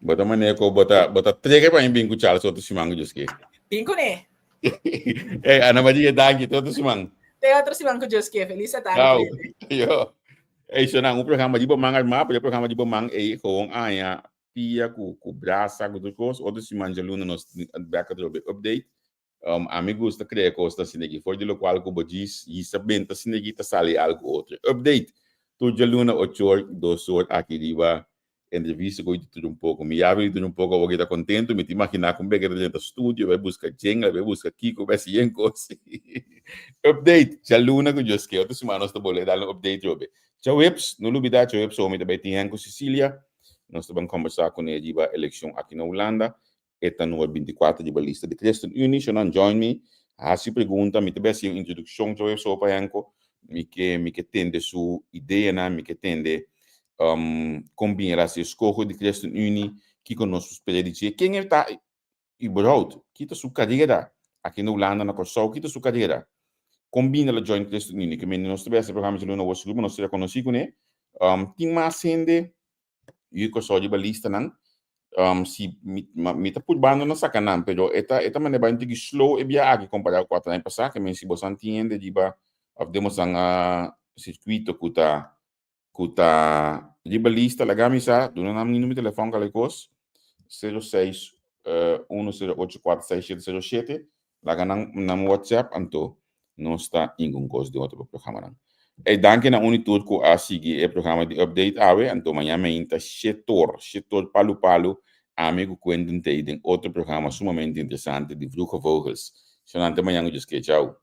Bo ta manera ku bo ta bo ta treke pa mi bin ku Charles otro siman ku Dios ke. Bin kuné. Hey, Ana Maria, danki. Te otro siman. Te otro siman ku Dios ke. Feliz tarde. Ciao. Yo. Hey, so un programa di bo man armá, pero programa di bo man ei gewoon aña pia ku ku brasa ku tur kos. Otro siman djaluna nos bek atrobe update. Um, ami gusta crea cos ta asina aki. For di locual cu bo djis yisa benta asina aki ta sali algo otro. Update! Tur djaluna ochor, dos or aki riba entrevista cu di tur un poco. Mi yabi di tur un poco awor ta contento. Mi ta imagina con beke ta drenta studio, bai busca jingle, bai busca kiko, bai haci yen cos. Update! Djaluna cu Dios ke. Otro siman nos ta bolbe dal un update robe. Djaweps, no lubida djaweps omi ta bai tin Henko Cecilia. Nos ta ban combersa cune riba eleccion aki na Hulanda. E ta number bintikuater riba lista di ChristenUnie. Shonan join mi, hasi pregunta. Mi ta bai hasi un introdukshon trobe so pa Henko. Mi ke mi ke tende su ideanan, mi ke tende kon bin el hasi e skoho di ChristenUnie, kiko nos por spera di dje, ken e ta überhaupt, ki ta su karera. Aki na Hulanda, na Kòrsou, ki ta su karera? Kon bini el a join ChristenUnie? Ke mende nos ta bes e programa djaluna awor sigur, ma nos ta konosí kuné. Tin mas hende yu Kòrsou riba listanan. Si mi, mi ta purbando na saka nan, pero e ta, e ta manera bai un tiki slow e bia aki kompará ku kuater aña pasá. Ke men si boso tin hende riba òf den boso sirkuito ku ta ku ta riba lista laga mi sa, duna nan mi numero di telefòn kal e kos, 06 10846 707, laga nan nan WhatsApp anto nos ta ingun kos den otro programanan. Ey danki na un i tur ku a sigui e programa di update awe, anto mañan meinta shetor, shetor palu palu, ami ku Quentin t'ey den otro programa sumamente interesante di Vroege Vogels. Shonante mañan ku Dios ke, chao.